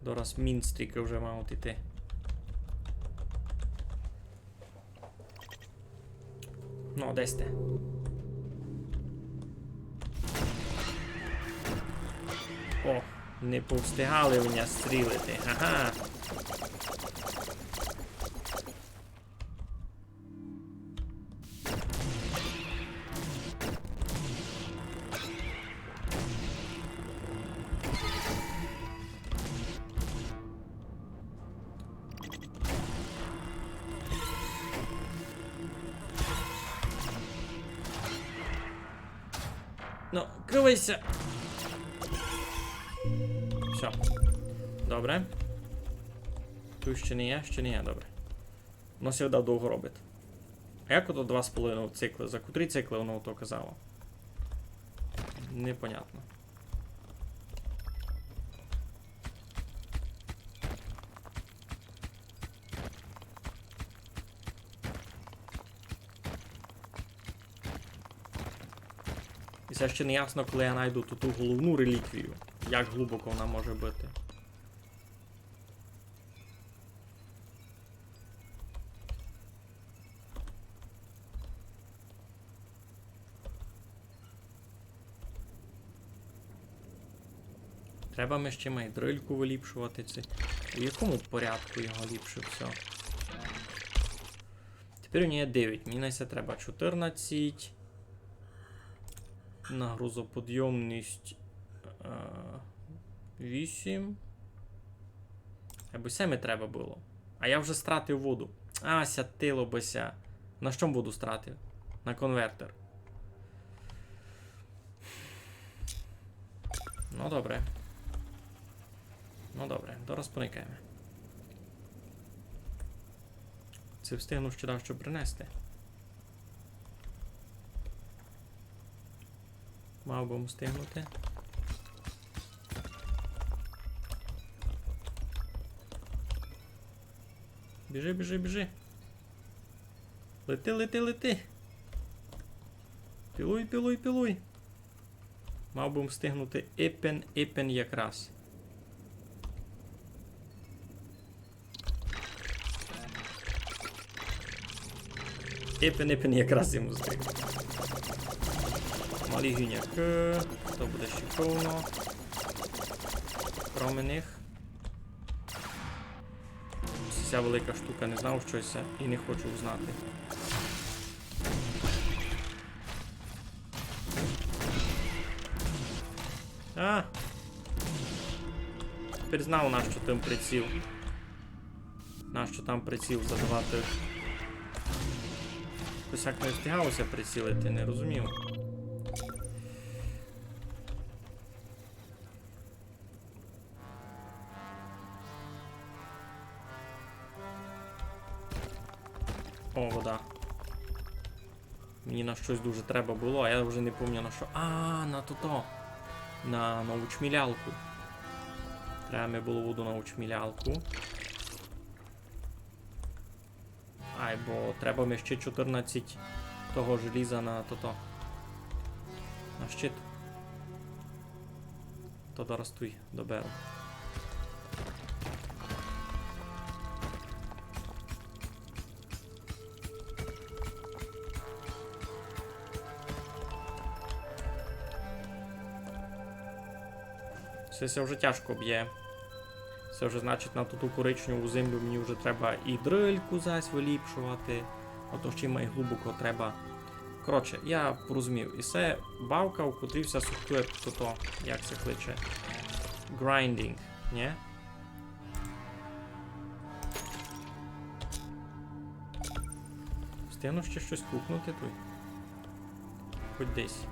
Дораз мін стріка вже мав іти. Ну, де сьте? О, не повстигали в ня стрілити. Ага. Ну, кривай ся. Всьо. Добре. Туй ще не є, ще не є, добре. Воно завжди довго робить. А як ото два з половиною циклы? За котрі циклы воно ото казало? Непонятно. І се ще не ясно, коли я найду ту, ту головну реліквію. Як глубоко вона може быти. Треба ми ще май дрильку выліпшовати. Ци у якому порядку його ліпше всьо? Тип Тепер у мене девять, мені на се треба чотирнадцять. На грузоподйомність, е, вісім. Або се ми треба было. А я вже стратив воду. А, сятило бы ся. На што м воду стратив? На конвертер. Ну, добре. Ну, добре, дораз поникаєме. Ци встигну ще дашто принести? Мав бы м встигнути. Біжи, біжи, біжи. Лети, лети, лети. Пілуй, пілуй, пілуй. Мав бы м встигнути ипен, ипен якраз. Ипен, ипен якраз йому встиг. Малі гюнякы, то буде ще повно. Кроме них. Ся велика штука, не знав, што се, і не хочу знати. А! Тепер знав, нащо там приціл. Нащо там приціл задавати. Якось як не встигалося прицілити, не розумів. О, вода. Мені на штось дуже треба было, а я вже не помню на што. А, на тото. На, на учмілялку. Треба ми было воду на учмілялку. Ай, бо треба ми ще чотирнадцять того желіза на тото. На щит. То дораз туй доберу. Се, се вже тяжко бє. Се вже, значить, на ту, ту коричневу землю мені вже треба і дрильку зась выліпшовати, а то ще й май глубоко треба. Коротше, я порозумів. І се бавка, у котрій ся сортує тото, як се кличе. Grinding, нє? Встигну ще штось кукнути туй. Хоть десь.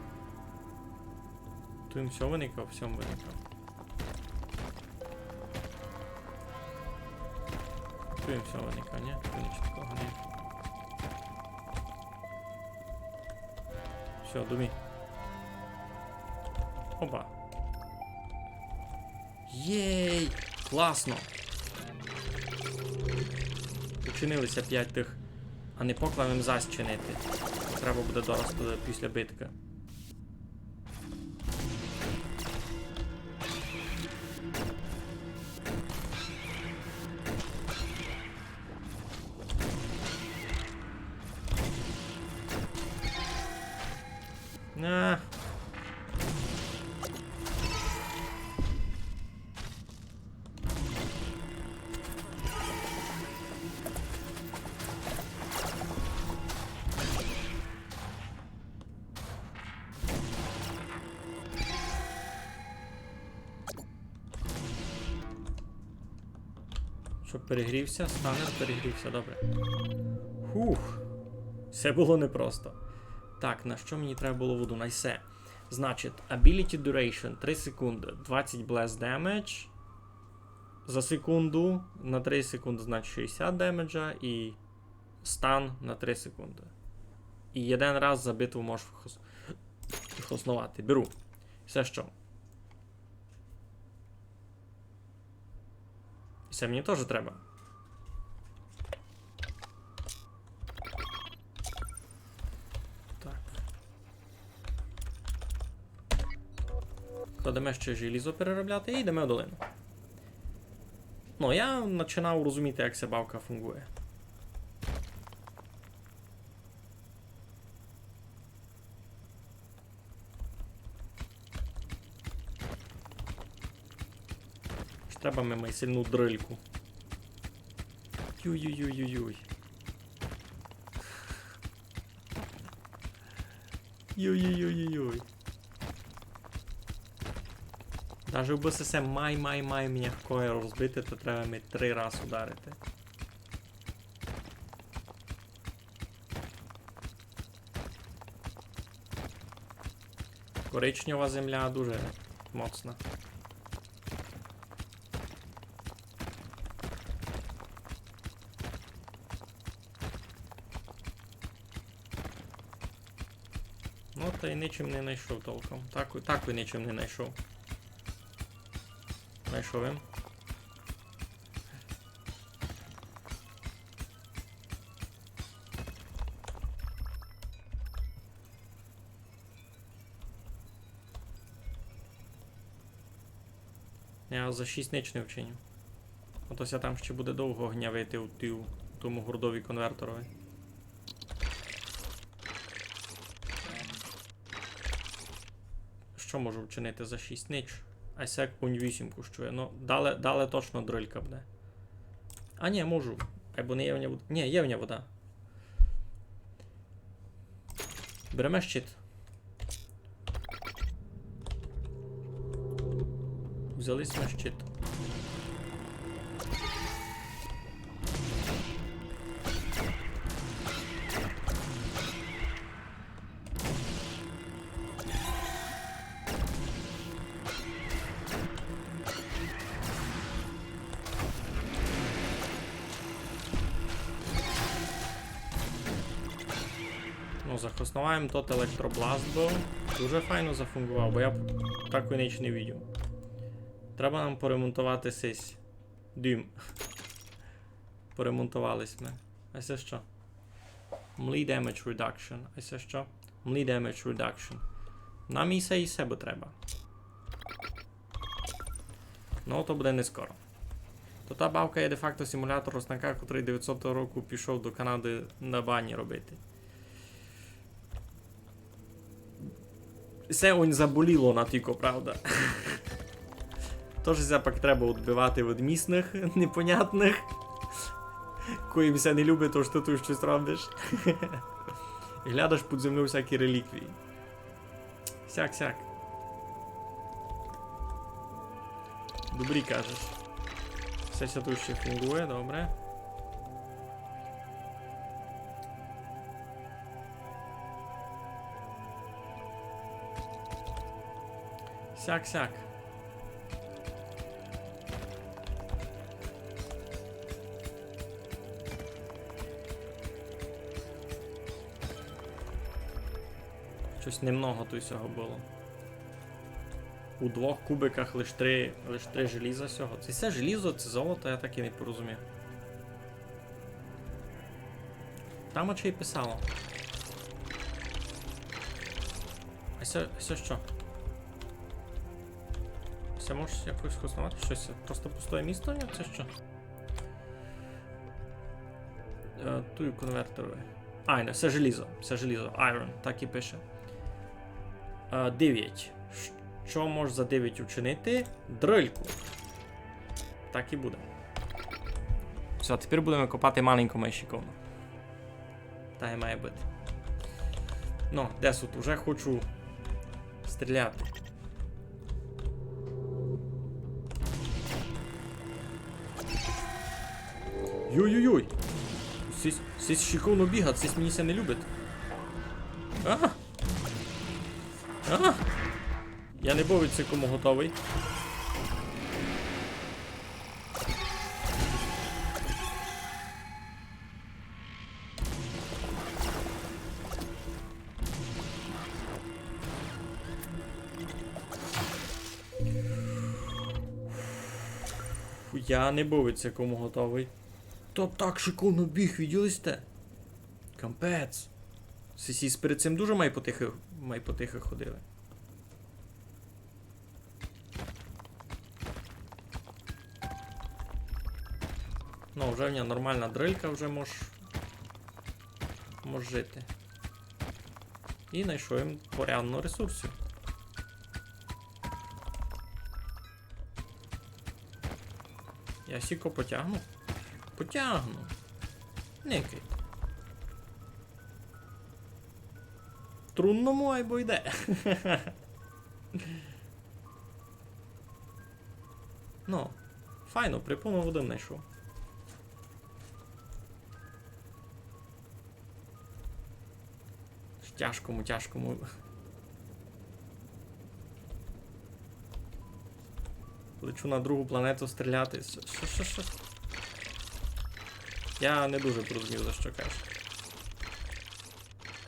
Туй им всьо выникав, всьо им выникав. Туй им всьо выникав, нє? Туй нічого такого не. Всьо, думі. Опа. Єй! Класно! Учинили ся пять тых. А не поклав им зась чинити. Треба буде дораз туды після биткы. На. Што, перегрівся? Станер перегрівся, добре. Хух. Се было непросто. Так, на што мені треба было воду? На се. Значить, ability duration три секунды, двадцять blast damage за секунду, на три секунды, значить, шістдесят демеджа і стан на три секунды. І єден раз за битву можеш хос-, хосновати. Беру. Се што? І се мені тоже треба. Так. Кладеме ще желізо переробляти і йдеме в долину. Ну, я починав розуміти, як ця бавка фунґує. Ож треба ми май сильну дрильку. Юй-юй-юй-юй-юй. Йой-йой-йой-йой. Даже якбы се май-май-май мягкоє розбити, то треба ми три раз ударити. Коричнева земля дуже моцна. Ну, та й нічим не найшов толком. Так, так і нічим не найшов. Найшов им. Я за шість нич не вчиню. А то ся там ще буде довго гнявити у тій, у тому гордові конвертерови. Што можу вчинити за шість нич? А сяк унь вісім коштує. Ну, дале, дале точно дрилька буде. А ні, можу. Айбо не є в ня вода. Ні, є в ня вода. Береме щит. Взяли сьме щит. Ну, захосновав им тот електробласт быв. Дуже файно зафунґовав, бо я б такой ніч не видів. Треба нам поремонтовати сись дім. Поремонтовали сьме. А се што? Melee damage reduction. А се што? Melee damage reduction. Нам і се, і се бы треба. Ну, то буде не скоро. То та бавка є де-факто симулятор руснака, котрый девятсотого року пішов до Канады на банї робити. Се онь заболіло на тілько, правда. Тож ся пак треба одбивати від місных непонятных, коїм ся не любить, тож ты туй штось робиш. І глядаш під землёю всякі реліквії. Сяк, сяк. Добрі кажеш. Всьо ся туй ще фунґує, добре. Сяк, сяк. Штось немного туй сього было. У двох кубиках лиш три, лиш три желіза сього. Ци се желізо, ци золото, я так і не порозумів. Там очей писало. А се, се што? Се можеш якось хосновати? Што се? Просто пустоє місто? Ні, се што? Е, туй конвертеры. Айно, се желізо, се желізо, iron, так і пише. Е, девять. Што мож за девять учинити? Дрильку. Так і буде. Всьо, тепер будеме копати маленько май шиковно. Так і має быти. Ну, де сут? Уже хочу стріляти. Йой-йой-йой. Сись, сись шиковно бігать, сись мені ся не любить. А! А! Я не бовить, се кому готовый. Фу, я не бовить, се кому готовый. То так шиковно біг, виділи сьте? Капець. Сисі перед цим дуже май потихы, май потихы ходили. Ну, вже в нього нормална дрилька, вже мож, мож жити. І найшов им порядно ресурсів. Я сіко потягну? Потягну. Никай. струнному, айбо йде. Ну, файно, припону воды знайшов. Тяжко му, тяжко му. Лечу на другу планету стріляти. Што, што, што, што? Я не дуже порозумів, за што кажеш.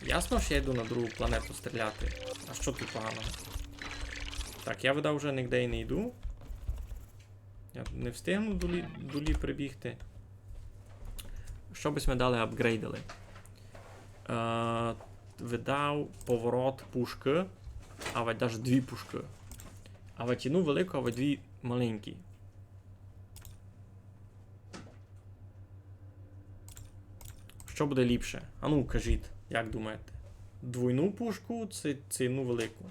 Ясно, што я йду на другу планету стріляти. А што туй поганого? Так, я, видав, уже нигде і не йду. Я не встигну долі, долі прибігти. Што бы сьме далі апґрейдили? Е, видав поворот пушкы, авадь даже дві пушкы. Авадь єдну велику, авадь дві маленькі. Што буде ліпше? Ану, кажіть, як думаєте? Двойну пушку ци, ци єдну велику?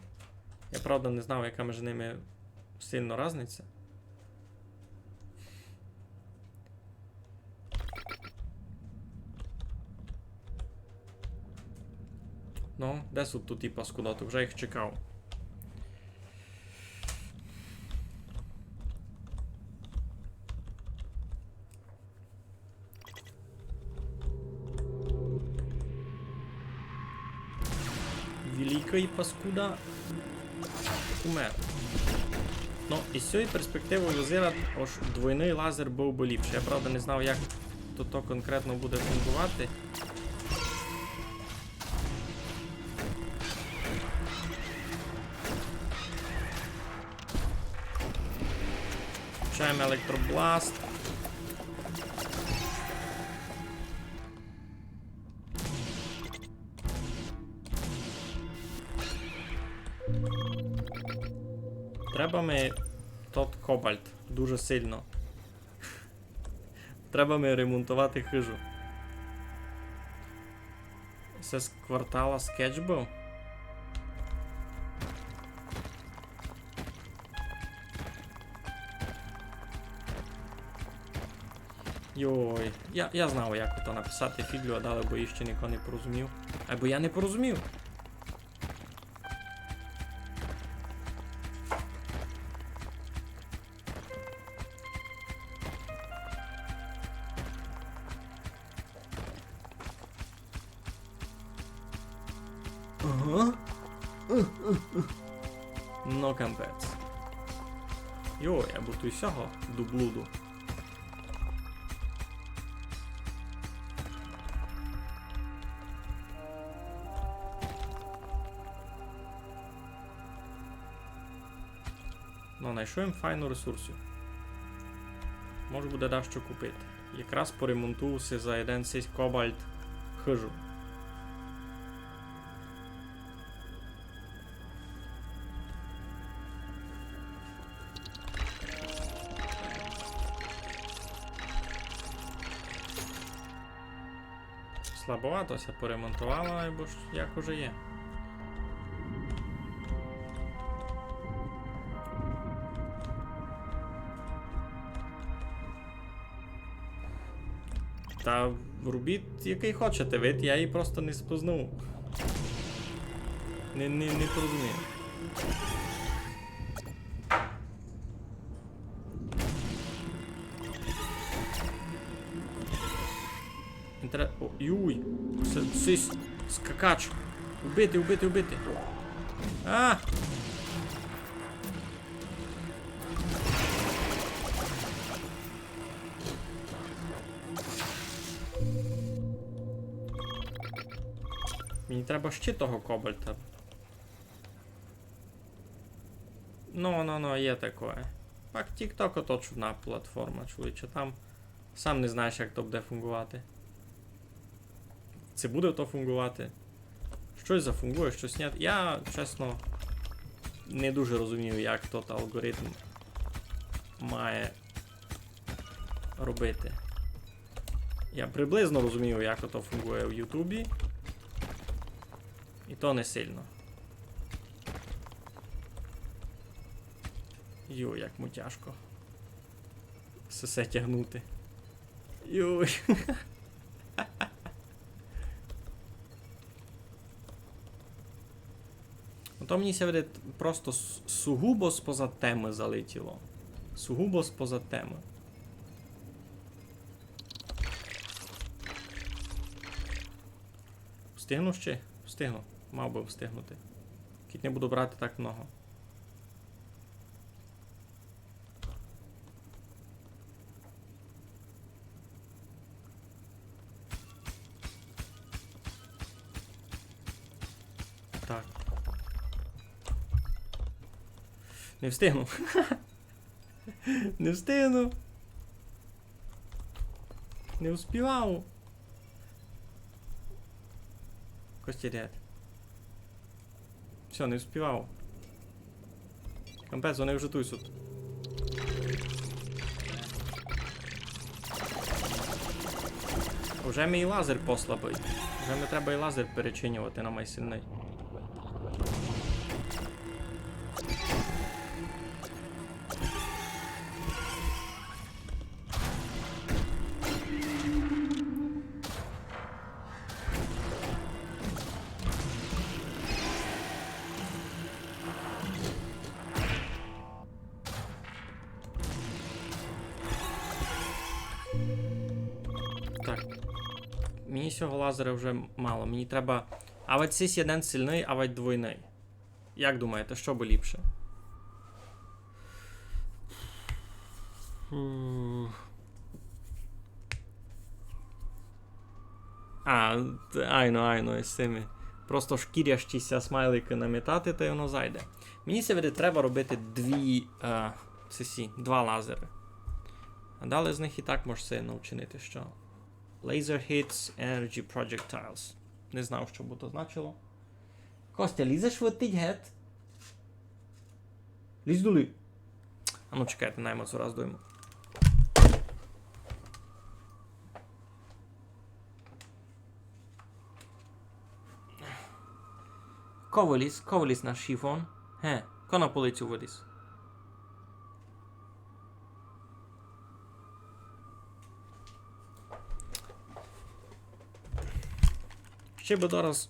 Я, правда, не знав, яка між ними сильно разниця. Ну, де суть туй ті паскудоты? Вже їх чекав. Великый паскуда умер. Ну, із сьої перспективы визирать, ож двойный лазер быв бы ліпшый. Я, правда, не знав, як то, то конкретно буде фунґовати. Включаєме електробласт. Треба ми тот кобальт дуже сильно. Треба ми ремонтовати хыжу. Се з квартала Скетч быв? Йой, я, я знав, як то написати фіґлю, а далі, бо її ще нико не порозумів. Айбо я не порозумів. Ага. Ну, капець. Йой, я бо туй сього до блуду. Ну, найшов им файну ресурсю. Можу буде дашто купити. Якраз поремонтую си за єден сись кобальт хыжу. Слабовато ся поремонтовало, айбо ж як уже є. Та робіть, якый хочете вид, я її просто не спознав. Не, не, не порозумів. Інтере-, о, юй. Се, сись скакач. Убити, убити, убити. А! Мені треба ще того кобальта. Ну, ну, ну, є такоє. Так, TikTok ото чудна платформа, чоловіче. Там сам не знаєш, як то буде фунґовати. Ци буде то фунґовати? Штось зафунґує, штось нєт. Я, чесно, не дуже розумію, як тот алґоритм має робити. Я приблизно розумію, як ото фунґує в Ютубі. І то не сильно. Йо, як му тяжко. Сесе тягнути. Йой. Ну, то мені ся видить просто с-, сугубо споза темы залетіло. Сугубо споза темы. Встигну ще? Встигну. Мав бы встигнути. Кідь не буду брати так много. Так. Не встигну. Не встигну. Не успівав. Костя, дед. Всьо, не успівав. Капець, вони вже туй суть. Уже мій лазер послабый. Уже не треба і лазер перечинювати на майсильный. Так. Мені сього лазера вже мало. Мені треба авать сись єден сильный, авать двойный. Як думаєте, што бы ліпше? Фу. А, т-, айно, айно, із сими. Просто шкірящі ся смайликы намітати, та й воно зайде. Мені ся видить, треба робити дві, е, сесі, два лазеры. А далі з них і так мож сильно вчинити, што? Laser hits energy projectiles. Не знав, што бы то значило. Костя, лізеш летить гет? Лізь долі. А ну чекайте, наймо цо раз дойму. Ко выліз, ко выліз на шифон? Ге, ко на полицю выліз? Ще бы дораз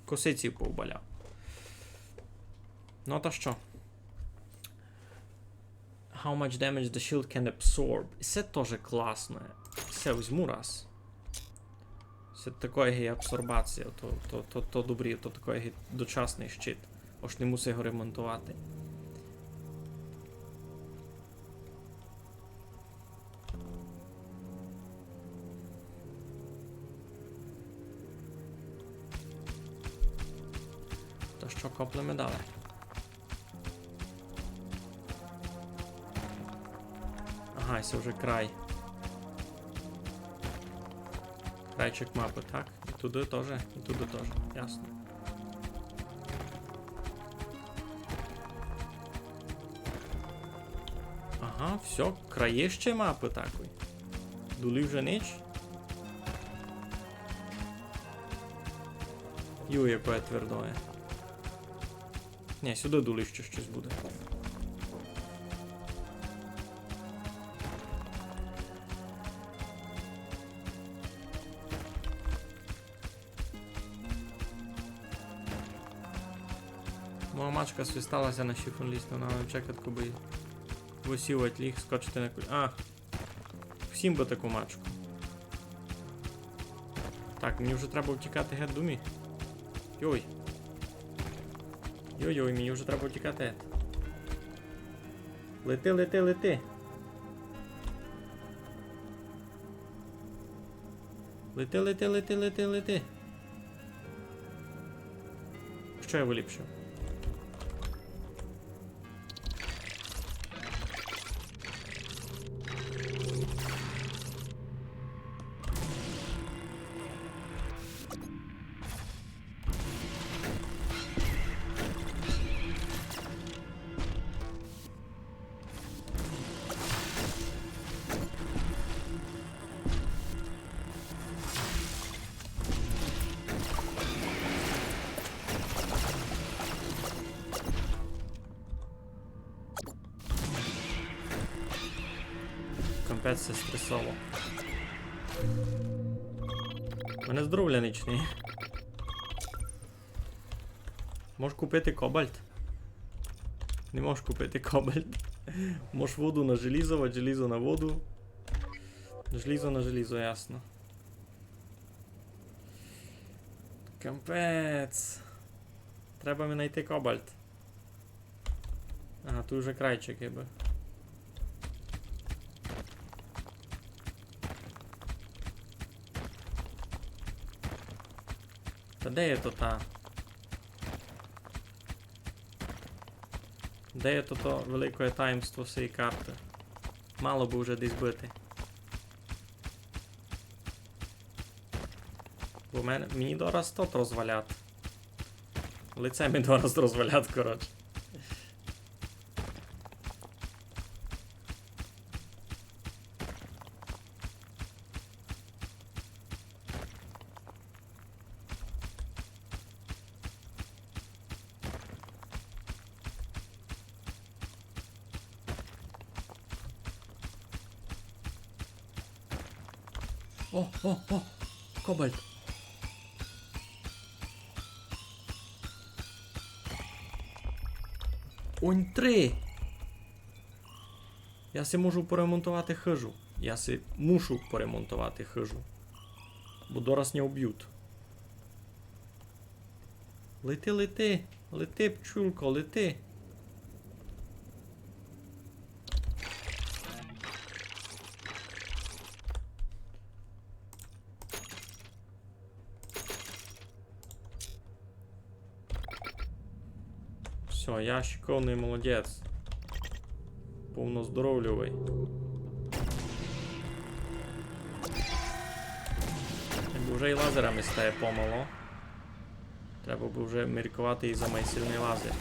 косиці поубаляв. Ну та што? How much damage the shield can absorb. І се тоже класно. Се возьму раз. Се такоє є абсорбація, то, то, то, то добрі, то такоє є дочасный щит. Ож не мусить його ремонтовати. Та што, коплеме далі? Ага, се вже край. Крайчик мапы, так? І туды тоже, і туды тоже. Ясно. Ага, всьо, краєще мапы такой. Долі вже нич. Ю, якоє твердоє. Ні, сюды долі ще штось буде. Моя мачка свистала ся на шифон лізти, вона не чекать, кобы высівать ліг, скочити на куль-, а! Всім бы таку мачку. Так, мені вже треба втікати гет домі. Йой. Йой-йой, мені вже треба втікати гет. Лети, лети, лети. Лети, лети, лети, лети, лети. Што я выліпшив? Капець, се стресово. У мене здоровля нич не є. Можеш купити кобальт? Не можеш купити кобальт. Можеш воду на желізо, а желізо на воду. Желізо на желізо, ясно. Капець. Треба ми найти кобальт. Ага, туй уже крайчик, якбы. Та де є то та? Де є то, то велике таємство сеї карты? Мало бы уже десь быти. Бо мен-, мені дораз тот розвалят. Лице ми дораз розвалят, коротше. О, о, о! Кобальт. Онь три! Я си можу поремонтовати хыжу. Я си мушу поремонтовати хыжу. Бо дораз ня убют. Лети, лети, лети, пчулко, лети. Всьо, я шиковный молодець. Повноздоровльовый. Якбы вже і лазерами стає помало. Треба бы вже мірковати і за май сильный лазер.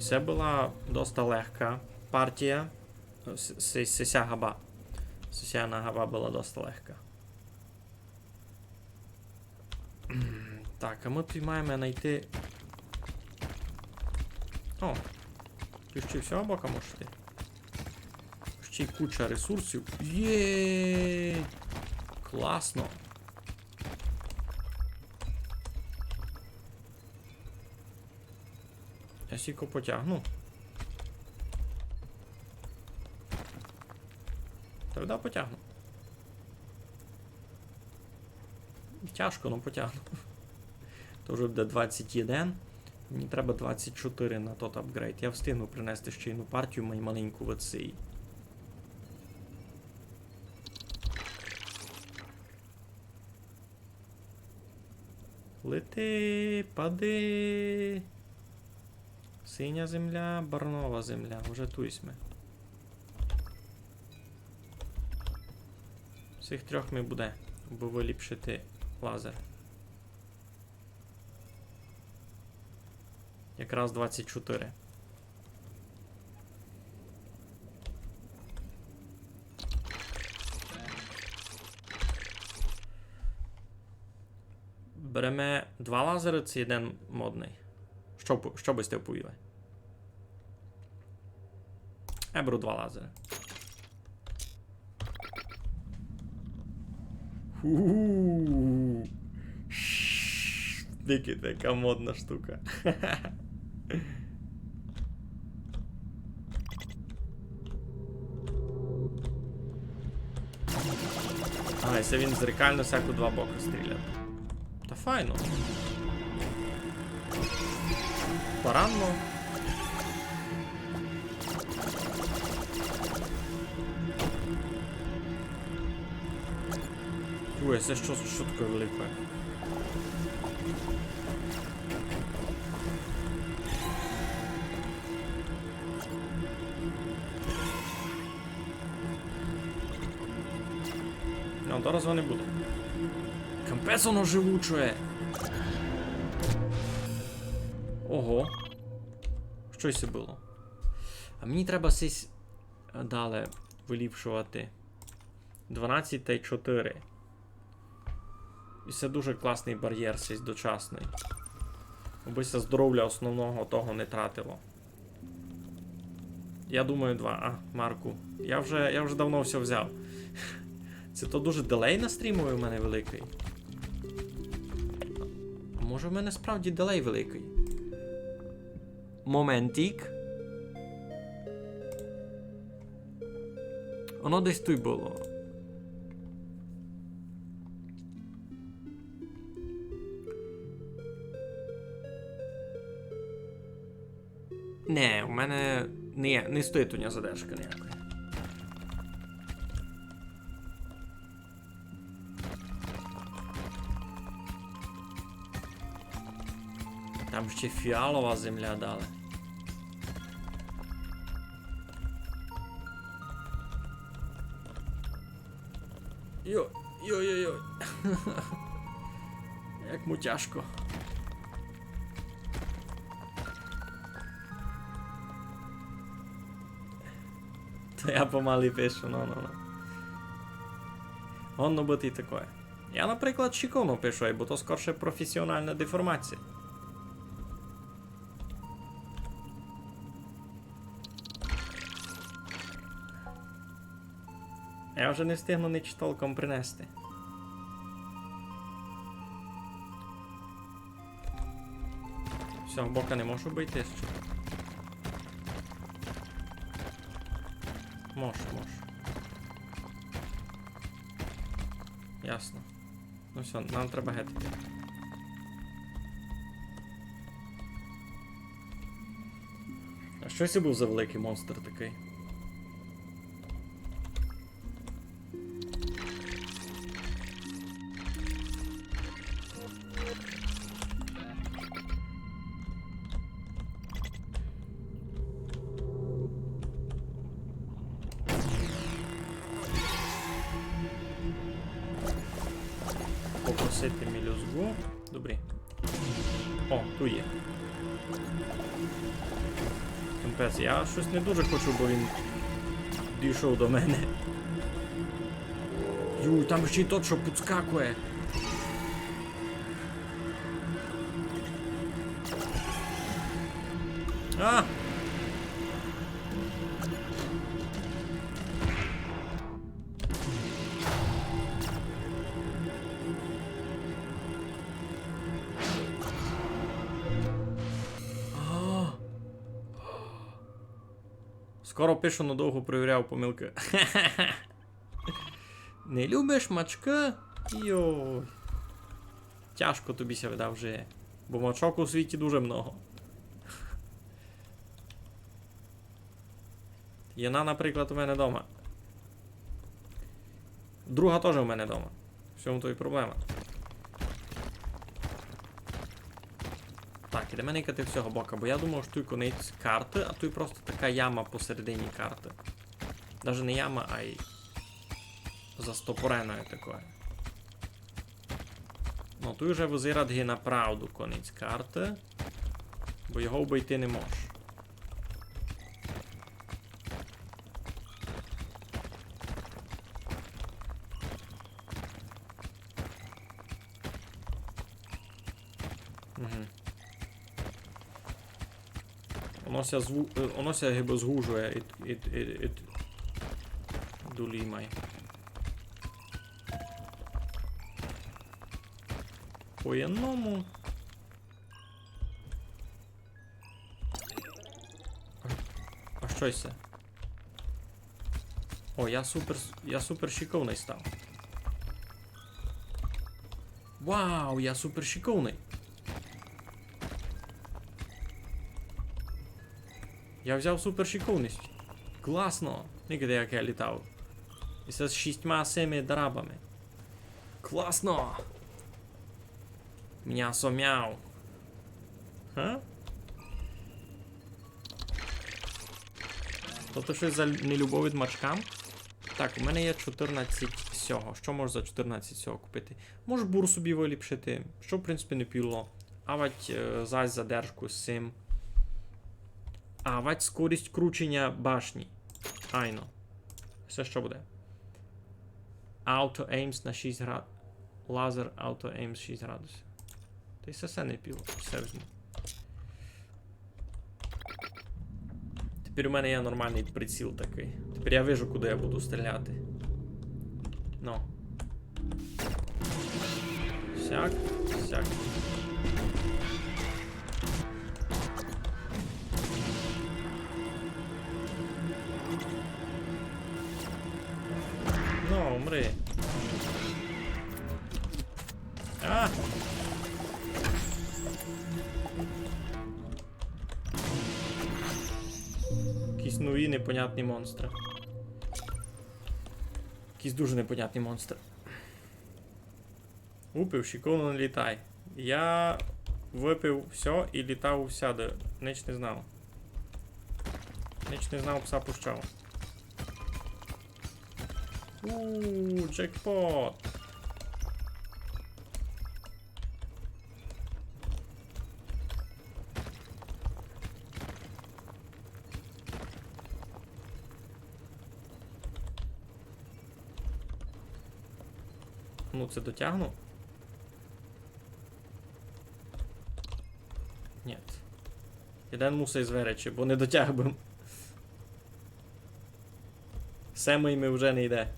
Се была доста легка партія. С-, с-, сися габа. Сися на габа была доста легка. Так, а мы туй маєме найти. О, туй ще й з сього бока можеш йти. Ще й куча ресурсів. Є! Класно. Я сіко потягну. Тогда потягну. Тяжко, но потягну. То вже буде двадцять один. Мені треба двадцять чотири на тот апґрейд. Я встигну принести ще одну партію, май маленьку в цей. Лети, пади. Синя земля, барнова земля. Уже туй сьме. Всіх трьох ми буде, абы выліпшити лазер. Якраз двадцять чотири. Береме два лазеры ци єден модный? Што б-, што бы сьте оповіли? Я беру два лазеры. Ху-ху-ху. Шш, дикий, така модна штука. А, і се він зеркально сяк у два бока стріляє. Та файно. Паранно. Ой, се што, што таке велике? Но, дораз воно буде. Капець воно живуче. Ого. Што се было? А мені треба сись, е, дале выліпшовати. Дванадцять тай чотири. І се дуже класный барєр, сись дочасный. Абы ся здоровля основного того не тратило. Я думаю, два. А, марку. Я вже, я вже давно всьо взяв. Се то дуже делей на стрімови у мене великый. А може в мене справді делей великый? Моментик. Воно десь туй было. Не, у мене не, не стоїть у нього задержка ніякої. Там ще фіалова земля дали. Йо, йо, йо, йо. Як му тяжко. То я помалі пишу, ну, ну, ну. Годно быти і такоє. Я, наприклад, шиковно пишу, бо то скорше професіонална деформація. Я вже не встигну нич толком принести. З сього бока не можу обыйти ще? Мож, мож. Ясно. Ну всьо, нам треба геть іти. А што се быв за великый монстр такый? Попросити мелюзгу. Добрі. О, туй є. Капець, я штось не дуже хочу, бо він дійшов до мене. Юй, там ще й тот, што підскакує. А! А. Скоро пишу, надовго перевіряв помилки. Не любиш мачка? Йой. Тяжко тобі ся видав вже. Бо мачок у світі дуже много. Єна, наприклад, у мене дома. Друга тоже у мене дома. В сьому то і проблема. Так, ідеме никати з сього бока, бо я думав, што туй конець карты, а туй просто така яма посередині карты. Даже не яма, ай застопорене такоє. Ну, туй уже визират ги направду конець карты, бо його обыйти не мож. Мгм. Воно ся зву-, е, воно ся гибы звужує ид, ид, ид, ид долі май. По єдному. А, а што се? О, я супер с-, я супер шиковный став. Вау, я супер шиковный. Я взяв супер шиковность. Класно. Никайте, як я літав. І се з шістьма сими дарабами. Класно. Мнясо мяу. Га? То ти штось за нелюбов ид мачкам? Так, у мене є чотирнадцять сього. Што можу за чотирнадцять сього купити? Можу бур собі выліпшити, што, в принципі, не пудло. Авать, е, зась задержку з сим. Авать скорість крученя башні. Айно. Се што буде? Auto aims на шість гра-, Лазер Auto Aim шість градусів. Та й се, се не пів, се возьму. Тепер у мене є нормалный приціл такый. Тепер я вижу, куды я буду стріляти. Ну. Сяк, сяк. Ну, умри. А! Якісь нові непонятні монстры. Якісь дуже непонятні монстры. Выпив, шиковно не літай. Я выпив всьо і літав усяды. Нич не знав. Нич не знав, пса пущав. У, джекпот. Ну, се дотягну? Ні. Єден мусить зверечи, бо не дотяг бы. Семый ми вже не йде.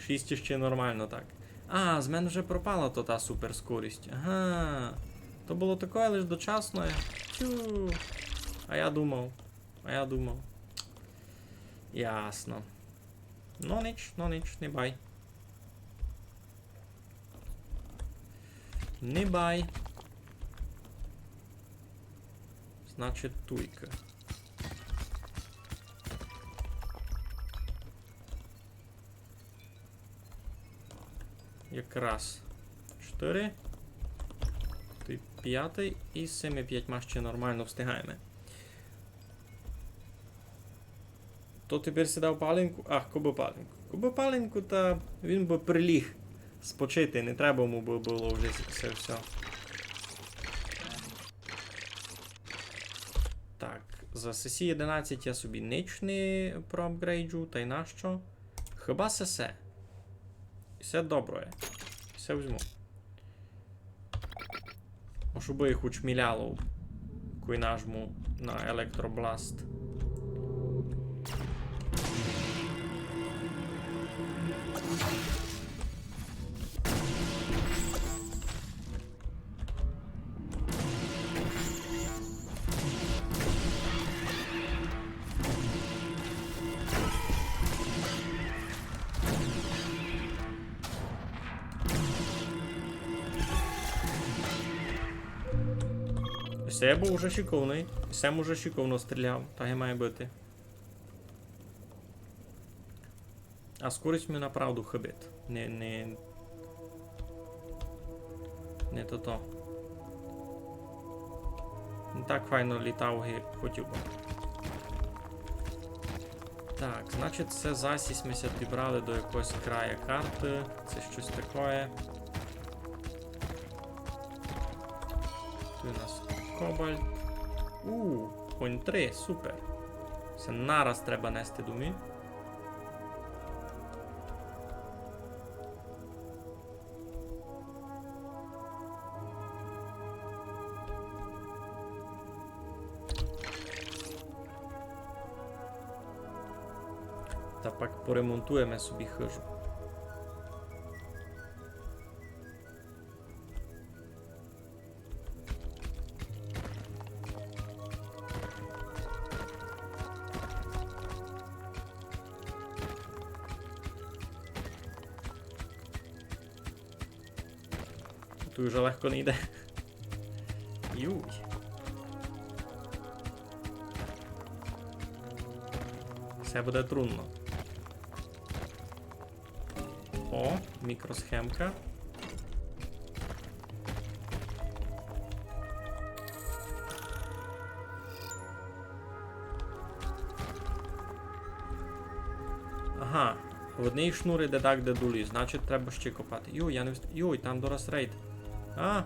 Шість іщи нормално так. А, з мене вже пропала то та суперскорість. Ага. То было такоє лиш дочасноє. Тю. А я думав. А я думав. Ясно. Ну нич, ну нич, не бай. Не бай. Значить, туйка. Якраз чотири. Туй пятый. І з сими пятьма ще нормално встигаєме. То тепер си дав палинку? Ах, кобы палинку. Кобы палинку, та він бы приліг спочити, не треба му бы было вже се всьо. Так, за сесі єдинадцять я собі нич не проапґрейджу, та й нащо? Хіба сесе? І се добре. І се возьму. Ож убы їх учміляло, кой нажму на електробласт. Се быв уже шиковный. Се уже шиковно стріляв, так і має быти. А скорость ми направду хыбить. Не, не, не тото. Не так файно літав, ги хотів бы. Так, значить, се засісь ми ся дібрали до якогось края карты. Се штось такоє. Туй у нас кобальт. У, конь три, супер. Се нараз треба нести домі. Та пак поремонтуєме собі хыжу. Туй уже легко не йде. Юй. Се буде трудно. О, мікросхемка. Ага, в одній шнур іде так, де долі, значить, треба ще копати. Юй, я не вст-, юй, там дораз рейд. А,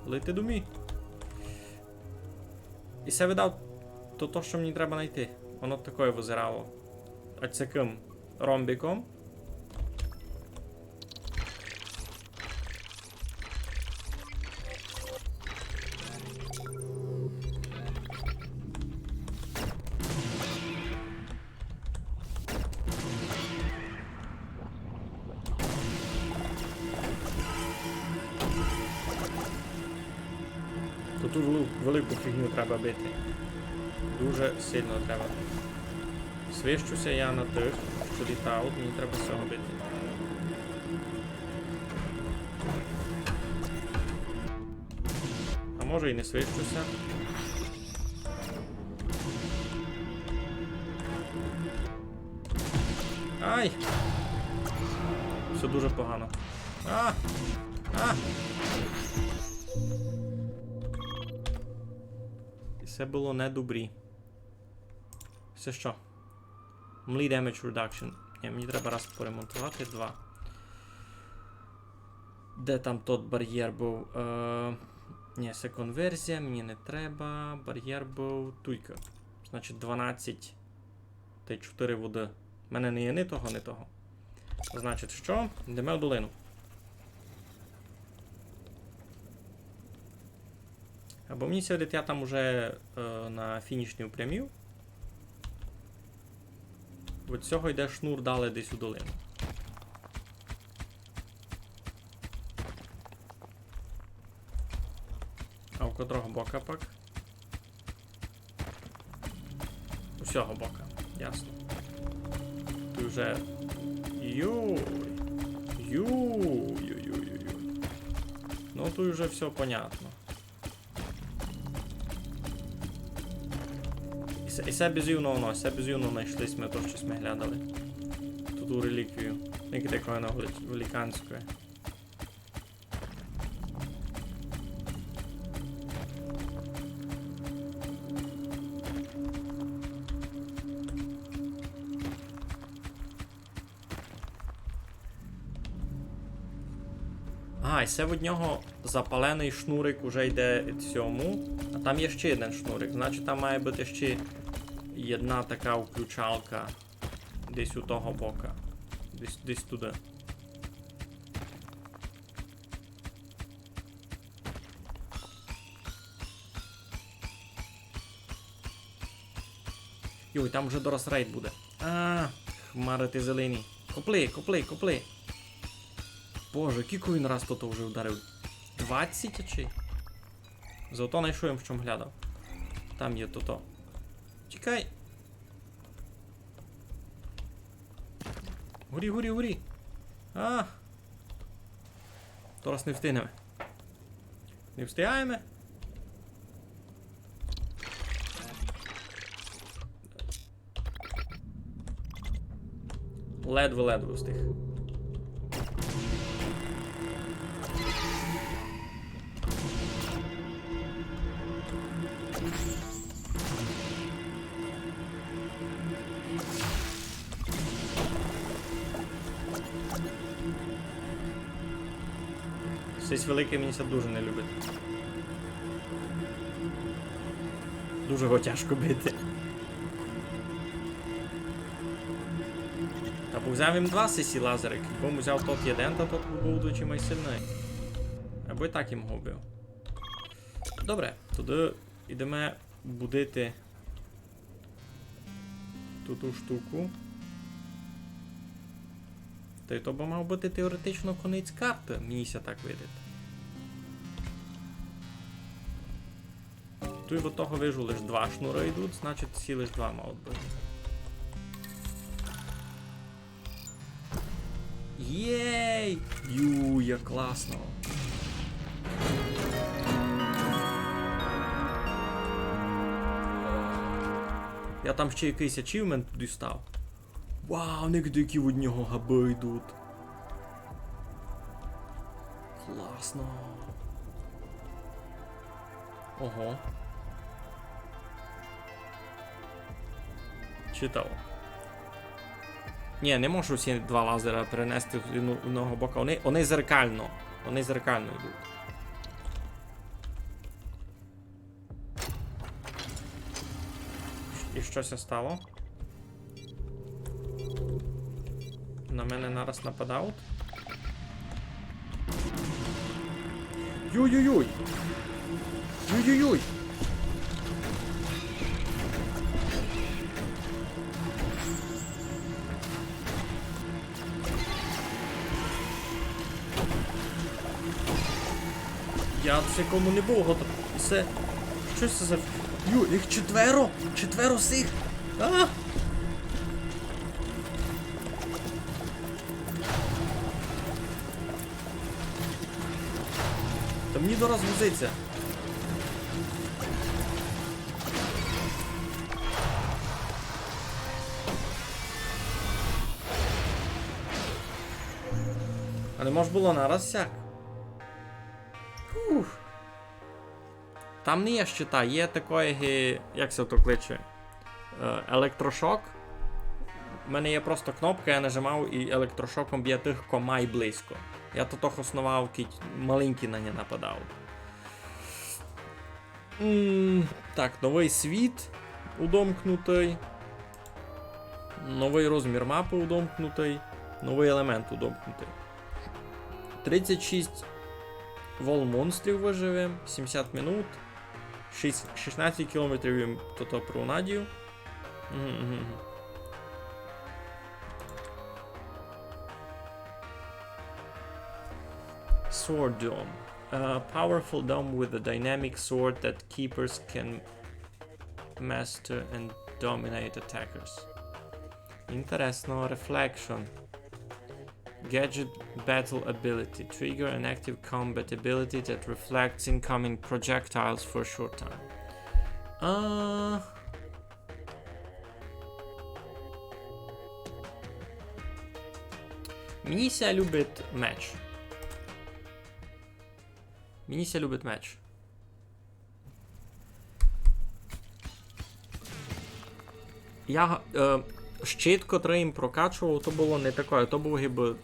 лети домі. І се видав то, то, што мені треба найти. Воно такоє визирало. Ацякым ромбіком. Ту, ту велу-, велику фігню треба бити. Дуже сильно треба. Свищу ся я на тых, што літають, мені треба сього бити. А може і не свищу ся. Ай! Всьо дуже погано. А! А! Се было недобрі. Се што? Melee damage reduction. Ні, мені треба раз поремонтовати, два. Де там тот барєр быв? Е, ні, се конверзія, мені не треба. Барєр быв туйка. Значить, дванадцять тай чотыри воды. У мене не є ні того, ні того. Значить, што? Йдеме в долину. Або мені ся видить, я там уже, е, на фінішній прямій. Од сього йде шнур далі десь у долину. А у котрого бока пак? У сього бока, ясно. Туй уже... Юй. Юй, юй, юй, юй, юй. Ну, туй уже всьо понятно. І се, і се безумно оно, се безумно найшли сьме то, што сьме глядали. Ту, ту реліквію. Никайте, яка вона велич-, великанська. Ага, і се од нього запаленый шнурик уже йде ид сьому. А там є ще єден шнурик. Значить, там має быти ще єдна така включалка десь у того бока. Десь, десь туды. Йой, там уже дораз рейд буде. А, хмары ты зелені. Копли, копли, копли. Боже, кілько він раз тото вже вдарив? Двадцять чи? Зато найшов им, што м глядав. Там є тото. Тікай. Горі, горі, горі. А. Дораз не встигнеме. Не встигаєме. Ледве-ледве встиг. Сись великый мені ся дуже не любить. Дуже його тяжко бити. Та бо взяв им два сесі лазерикы. Бо м взяв тот єден, та тот быв удвічі май сильный. Або й так им го вбив. Добре, тогды йдеме будити ту, ту штуку. Та й то бы мав быти теоретично конець карты, мені ся так видить. Туй од того вижу лиш два шнуры йдуть, значить, сі лиш два мавуть быти. Єй! Ю, як класно! Я там ще якыйсь ачівмент дістав. Вау, никайте, які од нього габы йдуть. Класно. Ого. Читаво. Ні, не можу всі два лазера перенести в ину-, одного бока. Они, они зеркально. Они зеркально йдуть. І што ся стало? На мене нараз нападають. Юй-юй-юй! Юй-юй-юй! Я се кому не быв готов. Се... Што се за... Ю, їх четверо! Четверо сих! А! Та мені дораз возиться. А не мож было нараз сяк? Фух. Там не є щита, є такоє, ги-, як се то кличе? Е, електрошок. У мене є просто кнопка, я нажимав і електрошоком бє тых, ко май близько. Я то тото хосновав, кідь маленькый на ня нападав. М, так, новый світ удомкнутый. Новый розмір мапы удомкнутый. Новый елемент удомкнутый. Тридцять шість волн монстрів выживе, сімдесят минут, шість, шістнадцять кілометрів їм тото проунадів. Мгм, мгм, мгм. Sword Dome. A powerful dome with a dynamic sword that keepers can master and dominate attackers. Інтересно, Reflection. Gadget battle ability. Trigger an active combat ability that reflects incoming projectiles for a short time. А. Мені ся любить меч. Мені ся любить меч. Я, е, щит, котрый їм прокачовав, то было не такоє, то быв гибы,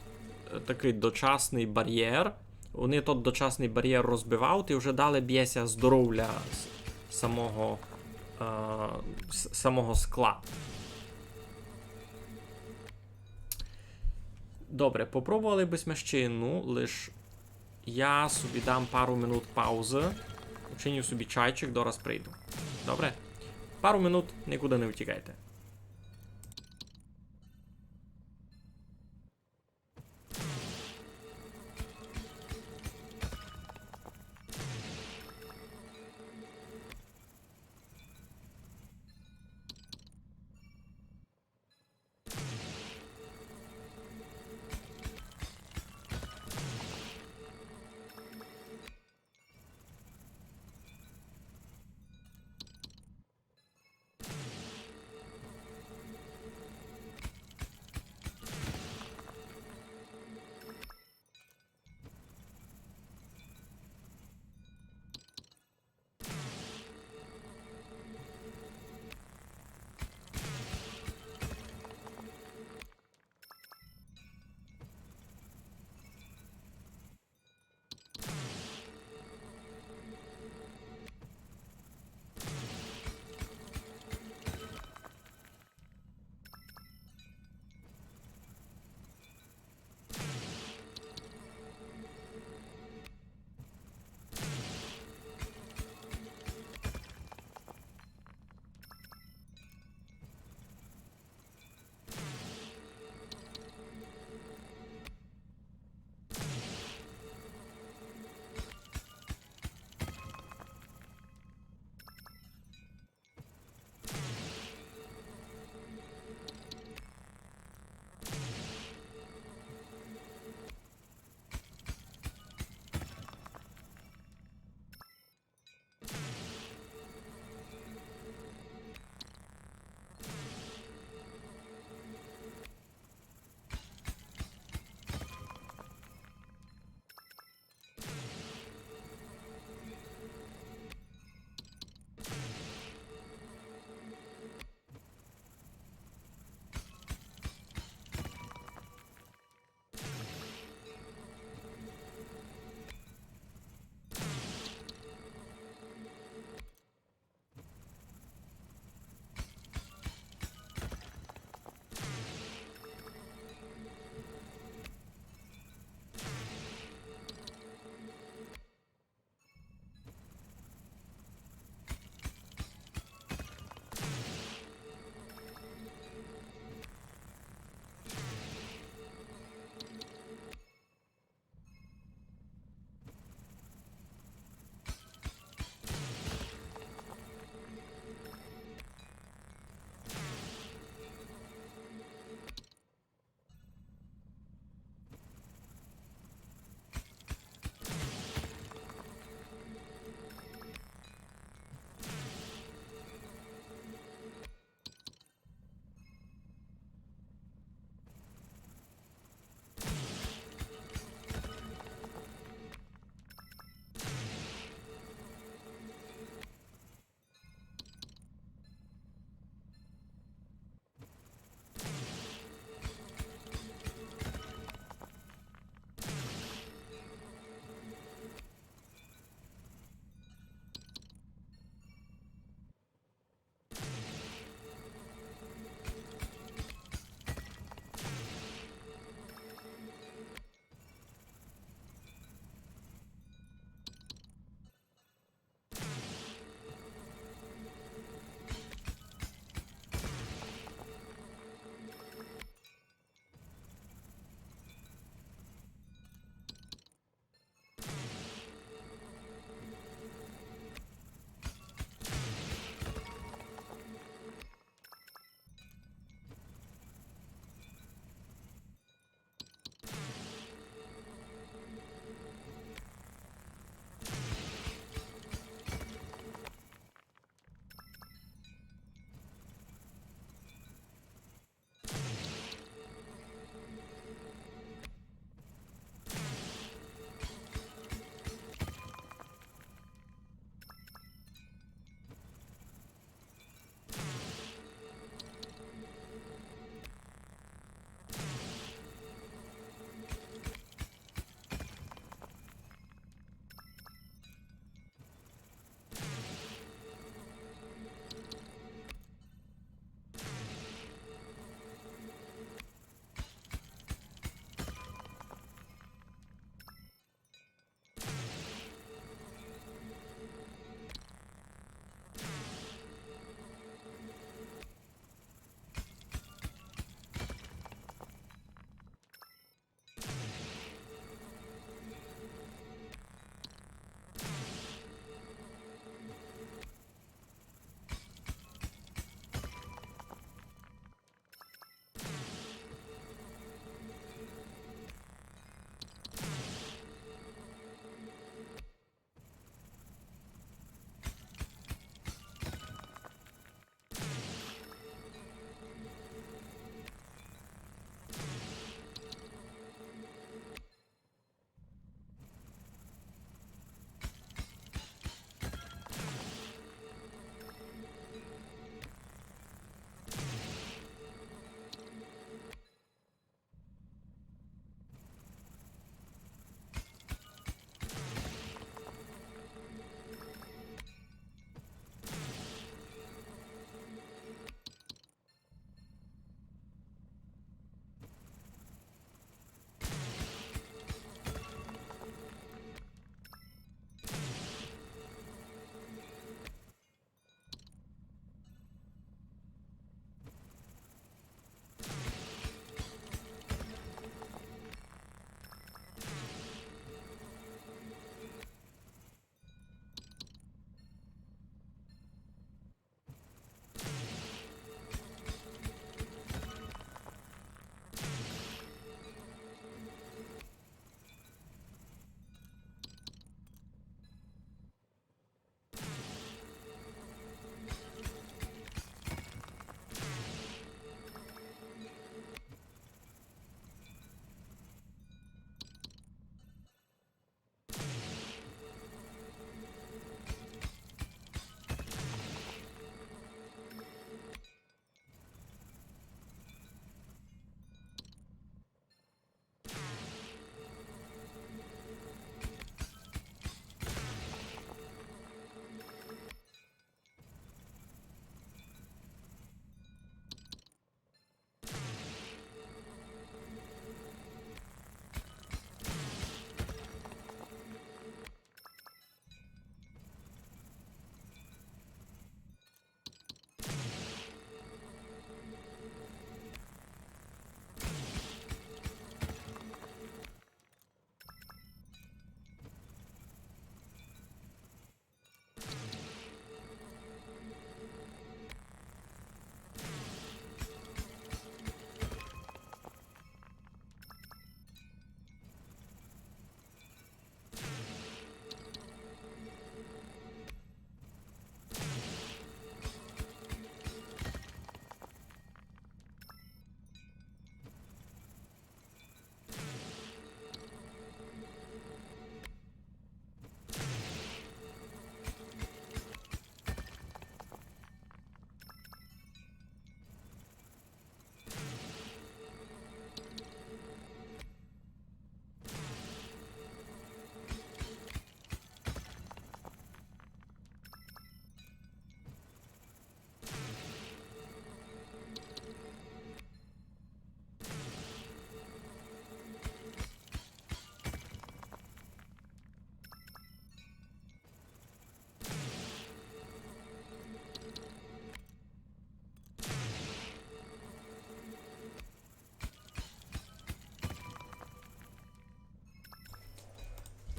е, такый дочасный барєр. Они тот дочасный барєр розбивавуть і вже далі бє ся здоровля с-, самого, е, с-, самого скла. Добре, попробовали бы сьме ще єдну, лиш я собі дам пару минут паузы, учиню собі чайчик, дораз прийду. Добре? Пару минут, никуды не втікайте.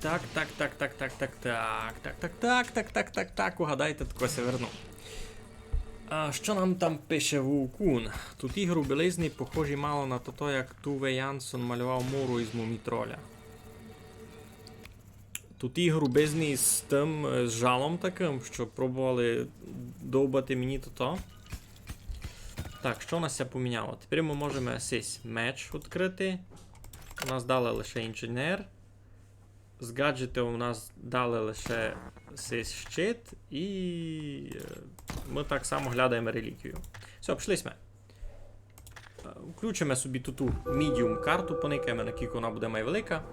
Так, так, так, так, так, так, так, так, так, так, так, так, так, так, угадайте, тако ся верну. А што нам там пише Вовкун? Туй ті грубелизны похожі мало на тото, як Туве Янсон малював Муру из Мумітроля. Туй ті грубизны з тым, е, з жалом такым, што пробовали довбати мені тото. Так, што у нас ся поміняло? Тепер мы можеме сись меч відкрыти. У нас далі лише інженер. З гаджетів у нас далі лише сись щит, і, е, мы так само глядаєме реліквію. Всьо, пішли сьме. Е, включиме собі ту, ту медіум карту, поникаєме, накілько вона буде май велика.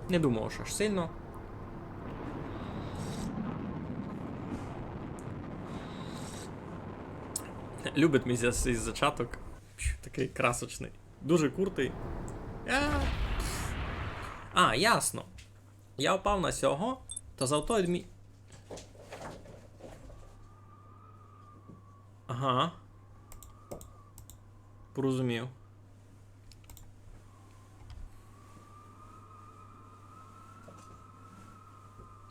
Не думав, што аж сильно. Любить мені ся сей зачаток. Пш, такый красочный. Дуже куртый. А, а, ясно. Я впав на сього, та зато мі... Ага. Порозумів.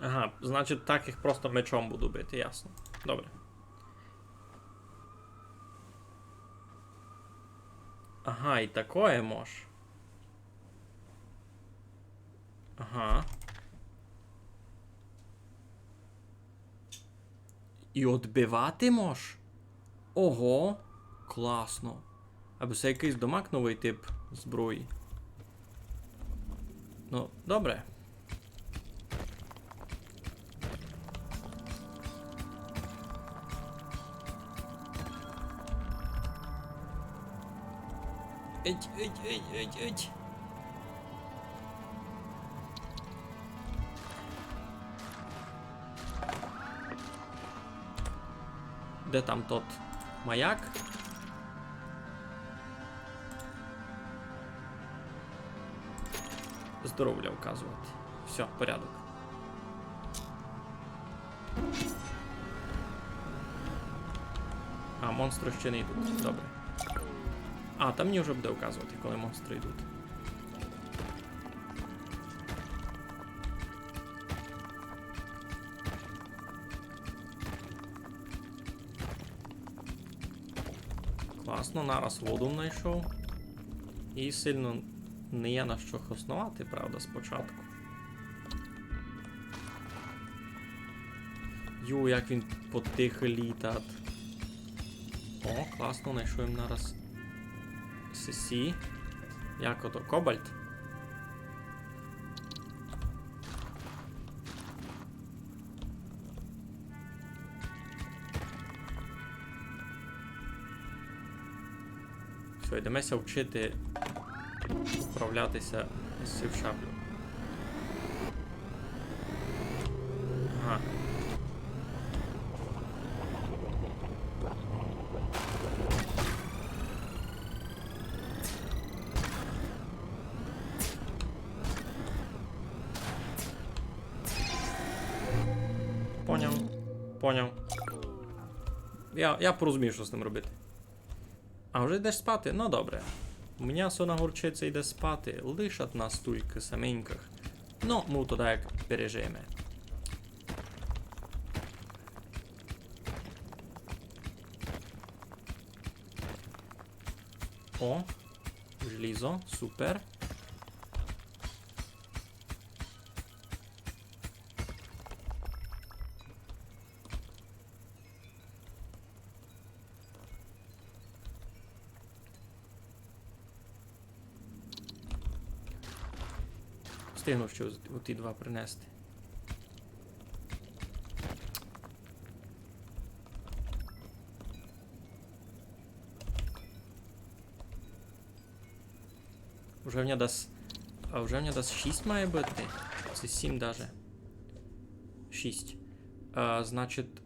Ага, значить, так їх просто мечом буду бити, ясно. Добре. Ага, і такоє мож. Ага. І одбивати мож? Ого, класно. Або се якыйсь домак новый тип зброї. Ну, добре. Еть, еть, еть, еть, еть. Де там тот маяк? Здоровля вказовати. Всьо, порядок. А, монстры ще не йдуть. Добре. А, там мені вже буде вказовати, коли монстры йдуть. Класно, нараз воду знайшов. І сильно не є на што хосновати, правда, спочатку. Йо, як він потихы літат. О, класно, знайшов им нараз сесі. Як ото? Кобальт? Всьо, йдеме ся вчити управляти ся з сив шаблю. Ага. Поняв. Поняв. Я, я порозумів, што з ним робити. А, вже йдеш спати? Ну, добре. Мнясо на горчиці йде спати. Лишать нас туйкы саменькых. Ну, мы то даяк пережиєме. О, желізо, супер. Встигну ще оті два принести. Уже в ня дас, а вже в ня дас шість має быти? Ци сім даже. Шість. А, значить,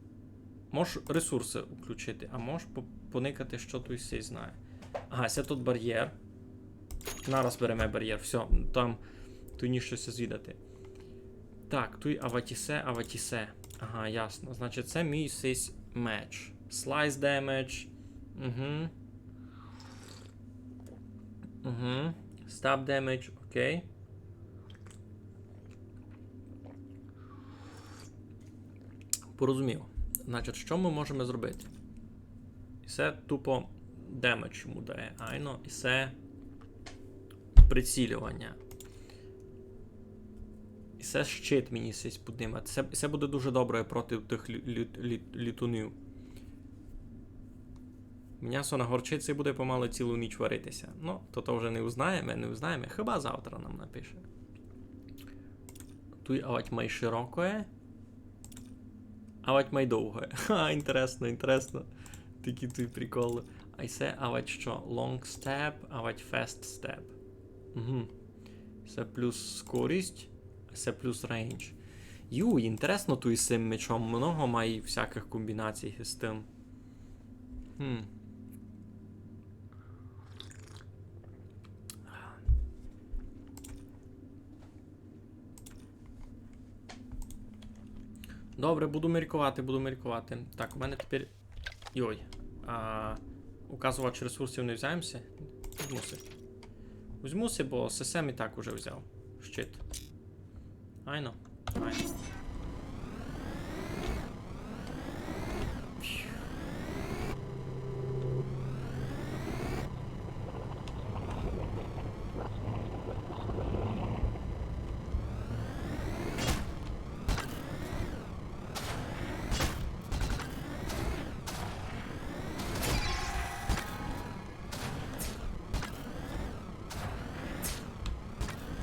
мож ресурсы включити, а мож по-, поникати, што туй сей знає. Ага, се тут барєр. Нараз береме барєр. Всьо, там туй ніщо ся звідати. Так, туй аватісе, аватісе. Ага, ясно. Значить, се мій сись меч. Slice damage. Угу. Угу. Stab damage, окей. Порозумів. Значить, што мы можеме зробити? І се тупо демедж йому дає, айно, і се прицільованя. І се щит мені сись підніме. Се, се буде дуже добре проти тых лю-, лю-, лю-, літунів. Мнясо на горчиці буде помалы цілу ніч варити ся. Ну, то, то вже не узнаєме, не узнаєме. Хіба завтра нам напише. Туй авать май широкоє. Авать май довге. Ха, інтересно, інтересно. Такі туй приколы. А се авать што? Long step, авать fast step. Угу. Се плюс скорість, се плюс range. Юй, інтересно туй з сим мечом. Много май всякых комбінацій з тым. Хм. Добре, буду міркувати, буду міркувати. Так, у мене тепер... Йой. А, указувач ресурсів не взяв ся? Возьму си. Возьму си, бо сесе м і так уже взяв. Щит. Айно. Айно.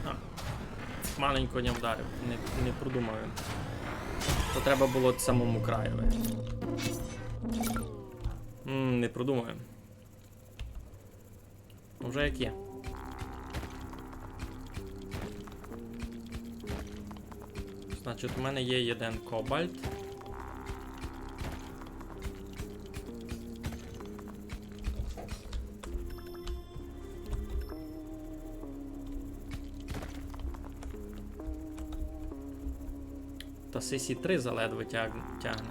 А, маленько не вдарив, не, не продумав він. То треба было самому краєві. М, не продумав він. Уже як є. Значить, у мене є єден кобальт. Та сесі три заледве тяг-, тягне.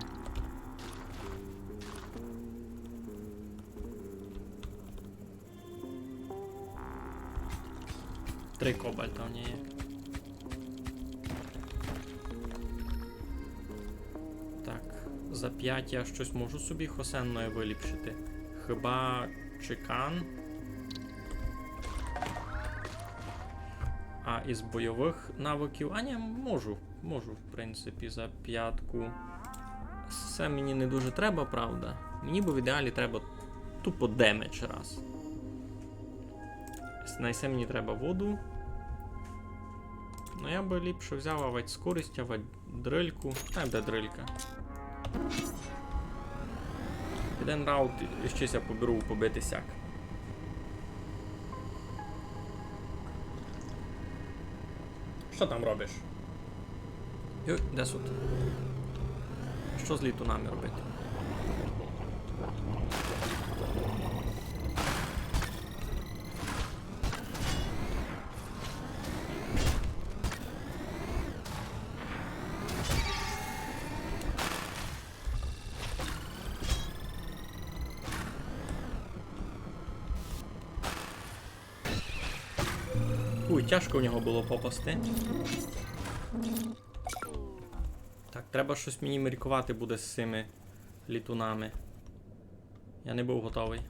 Три кобальта в неї. Так, за пять я штось можу собі хосенноє выліпшити. Хіба чекан. А із бойовых навыків... А ні, можу. Можу, в принципі, за пятку. Се мені не дуже треба, правда. Мені бы в ідеалі треба тупо демедж раз. На се мені треба воду. Ну, я бы ліпше взяв авать скорість, авать дрильку. Най буде дрилька. Єден раунд іщи ся поберу побити сяк. Што там робиш? Йой, де сут? Што з літунами робити? Уй, тяжко в нього было попасти. Так, треба штось мені міркувати буде з сими літунами. Я не быв готовый.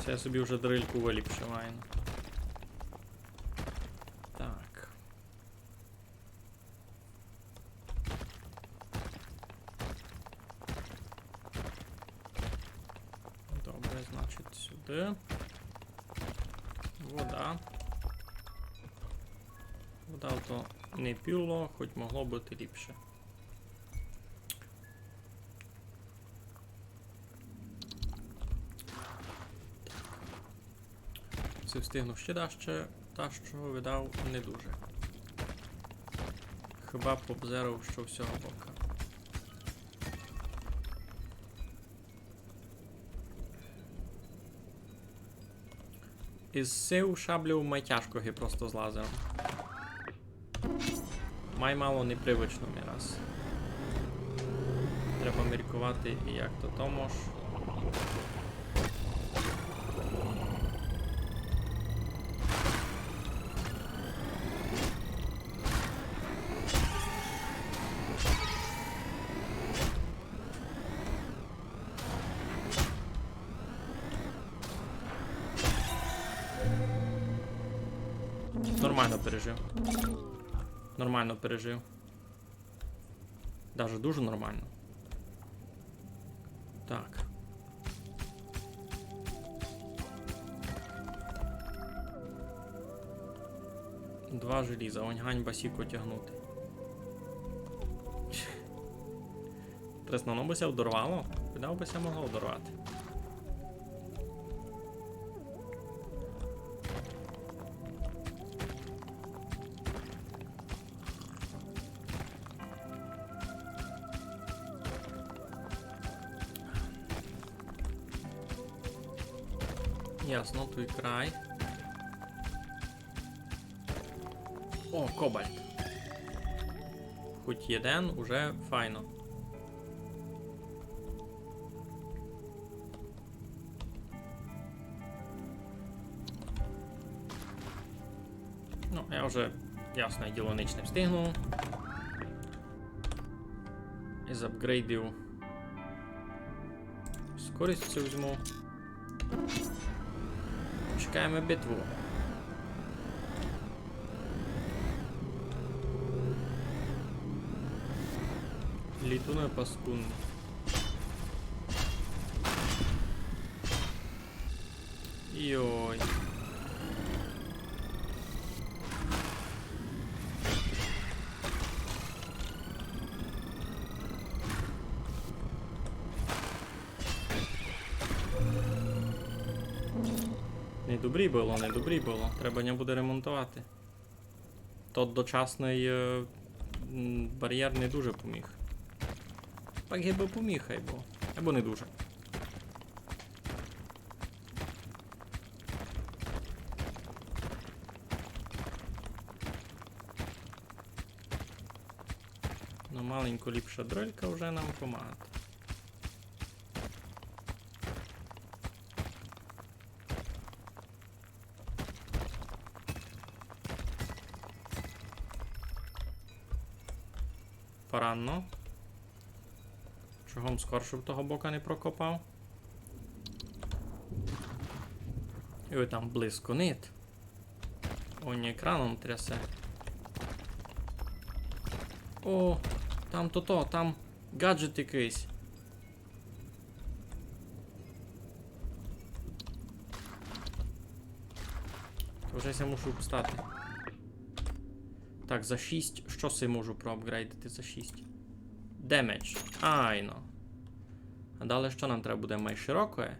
Се я собі вже дрильку выліпшив, айно. Так. Добре, значить, сюды. Вода. Вода то не піло, хоть могло быти ліпше. Се встигну ще даще, та што видав не дуже. Хіба побзерав, што всього бока. Із сив шаблів май тяжко ги просто з лазером. Май мало непривично ми раз. Треба міркувати, і як то то мож. Нормално пережив. Нормално пережив. Даже дуже нормално. Так. Два желіза, онь ганьба сіко тягнути. Трес, ну, воно бы ся одорвало? Куды бы ся могло одорвати? Ясно, туй край. О, кобальт. Хоть єден, уже файно. Ну, я вже, ясне діло, нич не встигну. І запґрейдив. Скорість цю візьму. Чекаєме битву. Літуны паскудны. Йой. Недобрі было, недобрі было. Треба ня буде ремонтовати. Тот дочасный, е, м, барєр не дуже поміг. Так гибы поміг, айбо. Айбо не дуже. Ну, маленько ліпша дрелька вже нам помагать. Паранно. Чого м скорше б того бока не прокопав? Йой, там близько нит. О, ні, екраном трясе. О, там то, то, там гаджет якыйсь. То вже ся мушу встати. Так, за шість. Што си можу проапґрейдити за шість? Демедж. Айно. А далі што нам треба буде? Май широкоє?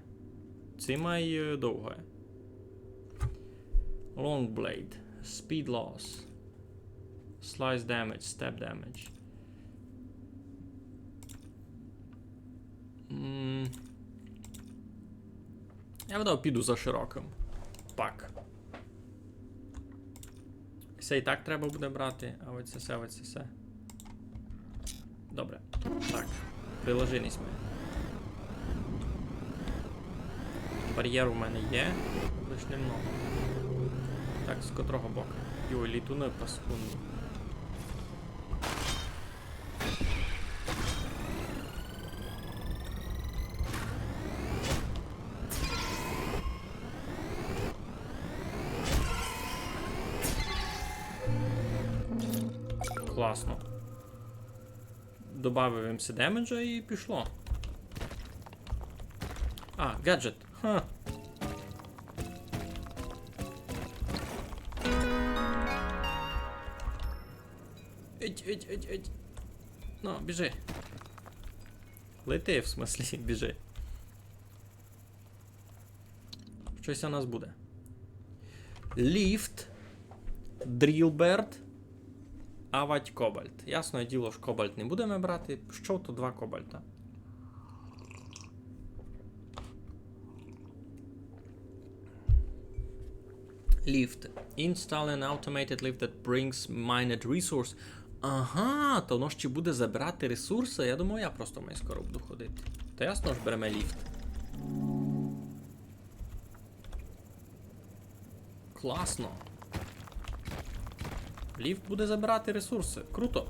Ци май, е, довгоє? Long blade. Speed loss. Slice damage, step damage. М. Я видав, піду за широкым. Пак. Се і так треба буде брати, а оце се, оце се. Добре. Так, приложились мы. Барєр у мене є, лиш немного. Так, з котрого бока? Йой, літуны паскудні. Класно. Добавив им си демеджа і пішло. А, гаджет. Ха. Еть, еть, еть, еть. Ну, біжи. Лети, в смыслі, біжи. Штось у нас буде. Ліфт, дрілберт, авать кобальт. Ясне діло, ож кобальт не будеме брати. Што то два кобальта? Ліфт. Install an automated lift that brings mined resource. Ага, то воно ще буде забирати ресурси. Я думав, я просто май скоро буду ходити. Та ясно, ож береме ліфт. Класно. Ліфт буде забирати ресурси. Круто.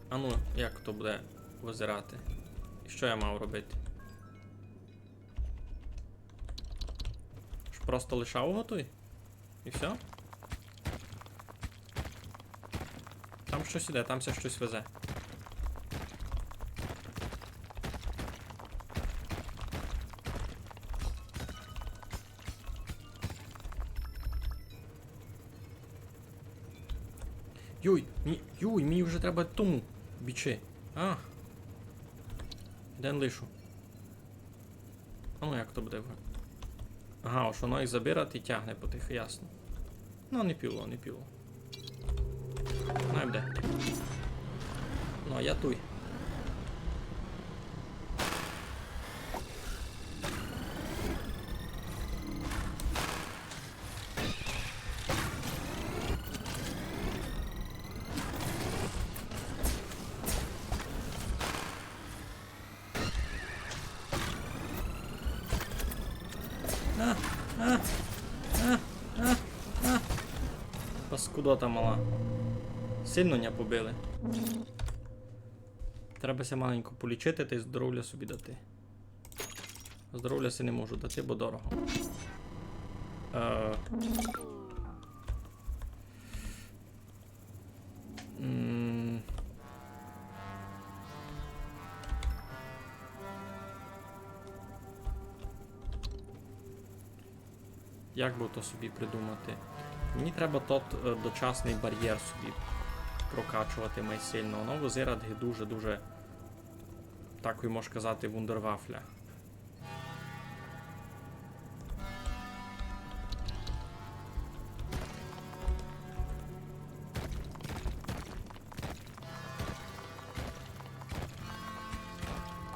А ну, як то буде визирати? І што я мав робити? Ож просто лишав го туй? І всьо? Там штось іде, там ся штось везе. Йой, мені, йой, мені вже треба тому бічи. А. Один лишу. А ну як то буде? Ага, ож воно їх забирати і тягне потихо, ясно. Ну, не піло, не піло. Най буде. Ну, а я туй. А, а, а, а, а. Паскудота мала. Сильно ня побили. Треба ся маленько полічити та й здоровля собі дати. Здоровля си не можу дати, бо дорого. Е. М. Як бы то собі придумати? Мені треба тот, е, дочасный барєр собі прокачовати май сильно. Воно визирать дуже-дуже, так і мож казати, вундервафля.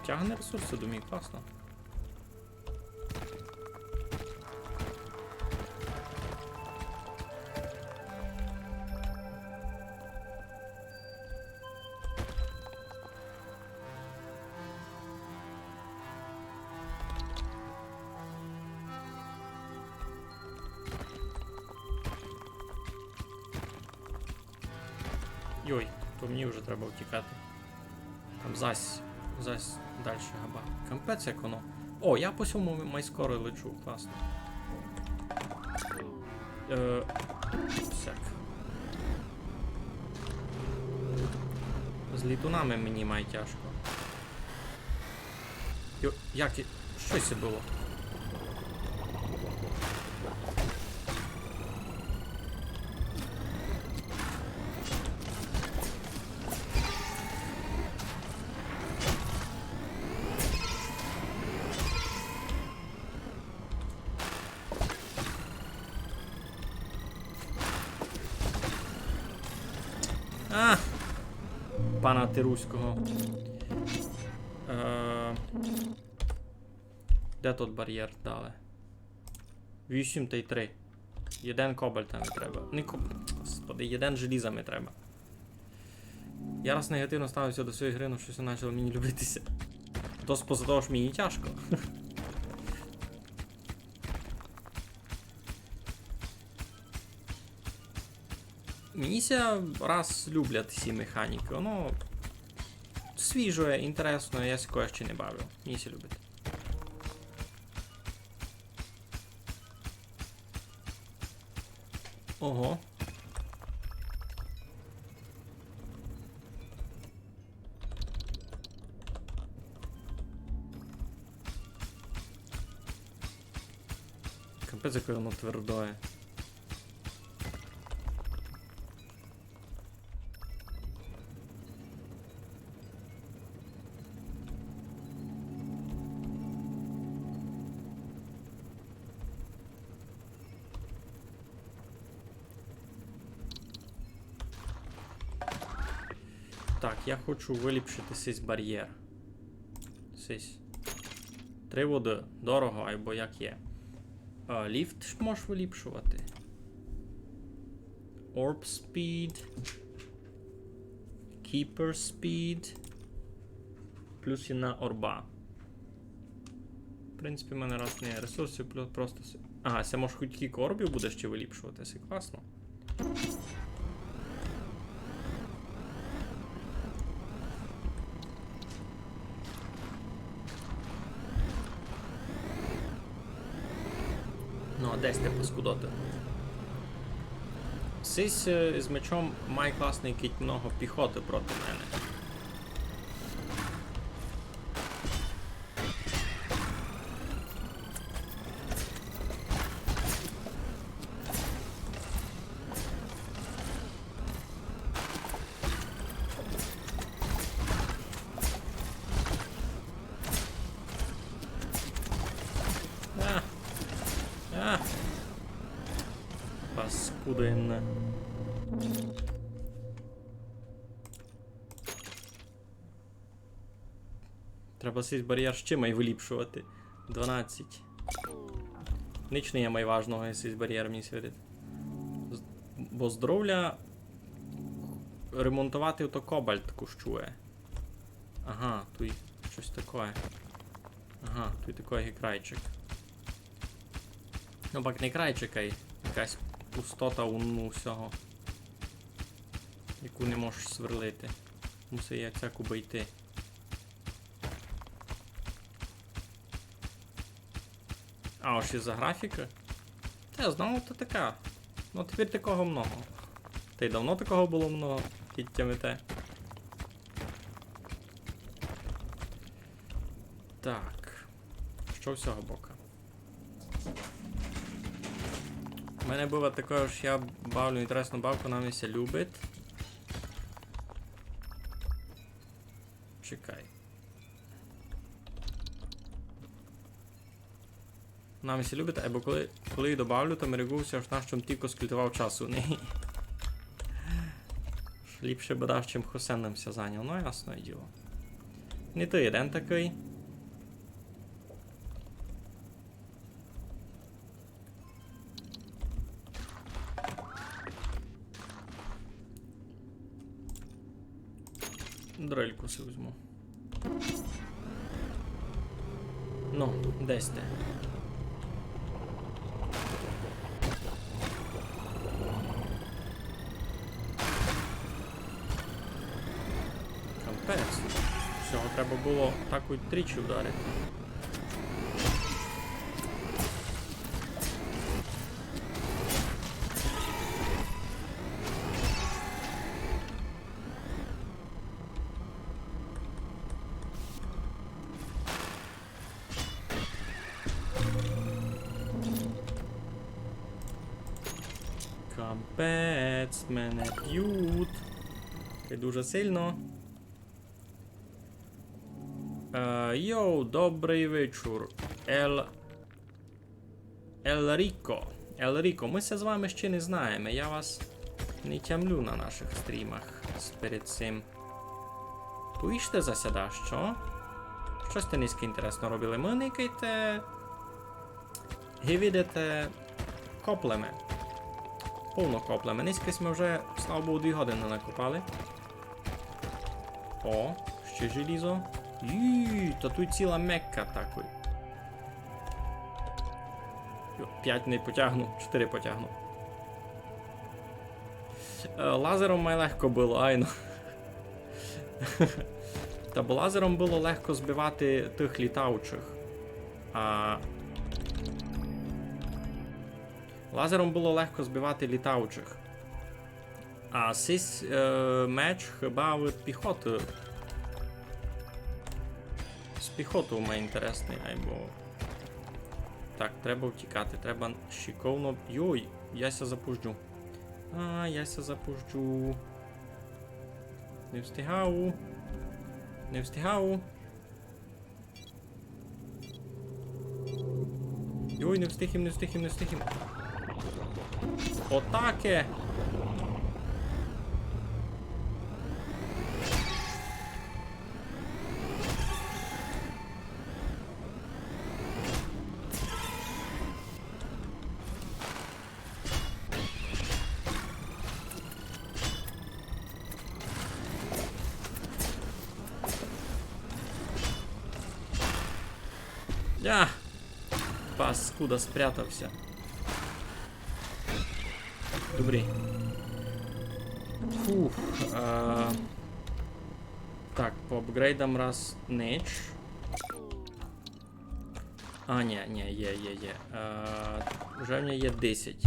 Тягне ресурсы до мій, класно. Йой, то мені вже треба втікати. Там зась, зась дальше габа. Капець, як воно. О, я по сьому май скоро лечу, класно. Е, всяк. З літунами мені май тяжко. Йо, як і... Што се было? А! Пана ти руського. Е, де тут барєр далі? Вісім тай три. Єден кобальта ми треба. Не коб-, господи, єден желіза ми треба. Я раз негативно ставився до сьої гры, но штось начало мені любити ся. То з-, поза того, што мені тяжко. Мені ся раз люблять сі механікы. Воно свіжоє, інтересноє, я ся такоє ще не бавив. Мені ся любить. Ого. Капець, яке воно твердоє. Так, я хочу выліпшити сись барєр. Сись. Три воды. Дорого, айбо як є. А, ліфт ж можеш выліпшовати. Orb speed. Keeper speed. Плюс єдна орба. В принципі, в мене раз не є ресурсів, плюс просто с-, ага, се можеш хоть кілько орбів будеш ще выліпшовати, се класно. Ну, а десь ти, паскудота. Сись, е, з мечом май класный, кідь много піхоты проти мене. А! А! Паскуда єдна. Треба сись барєр ще май выліпшовати. Дванадцять. Нич не є май важного, сись барєр мені світить. З-, бо здоровля ремонтовати то кобальт коштує. Ага, туй штось такоє. Ага, туй такоє є крайчик. Ну, пак не крайчик, ай якась пустота у, у всього, яку не можеш сверлити. Мусить я цяку обыйти. А, ож і за графіка? Та я знав, то така. Ну, тепер такого много. Та й давно такого было много, кідь тямите. Так. Што з сього бока? У мене было таке, ож я бавлю інтересну бавку, нам ся любить. Чекай. Нам ся любить, айбо коли, коли її добавлю, то мерегую ся, ож наш чом тілько скільтовав часу у неї. Ліпше бы дав, чим Хосен нам ся заняв. Ну, ясне діло. Не ты єден такый. Дрельку си возьму. Ну, десь ти. Капець. Всього треба было так і тричі вдарити. Капець, мене бють. Це дуже сильно. Е, йоу, добрый вечур. Ел Ел Ріко. Ел Ріко, мы ся з вами ще не знаєме. Я вас не тямлю на нашых стрімах с-, перед сим. Поїжте за ся дашто. Што сьте нынька інтересно робили? Мы, никайте, ги видите, коплеме. Повно коплеме. Нынька сьме вже, слава Богу, дві годины накопали. О, ще желізо. Юй, та туй ціла Мекка такой. Йо, пять не потягну, чотыри потягну. Е, лазером май легко было, айно. Та бо лазером было легко збивати тых літаючых. А лазером было легко збивати літаючых. А сись, е, меч хіба від піхоты. З піхотов май інтересный, айбо. Так, треба втікати, треба шиковно. Йой, я ся запуждю. А, я ся запуждю. Не встигав. Не встигав. Йой, не встиг им, не встиг им, не встиг им. Отаке! Я! Паскуда спрятався. Добрі. Фух. А... Так, по апґрейдам раз нич. А, ні, ні, є, є, є. Е, вже в мене є десять.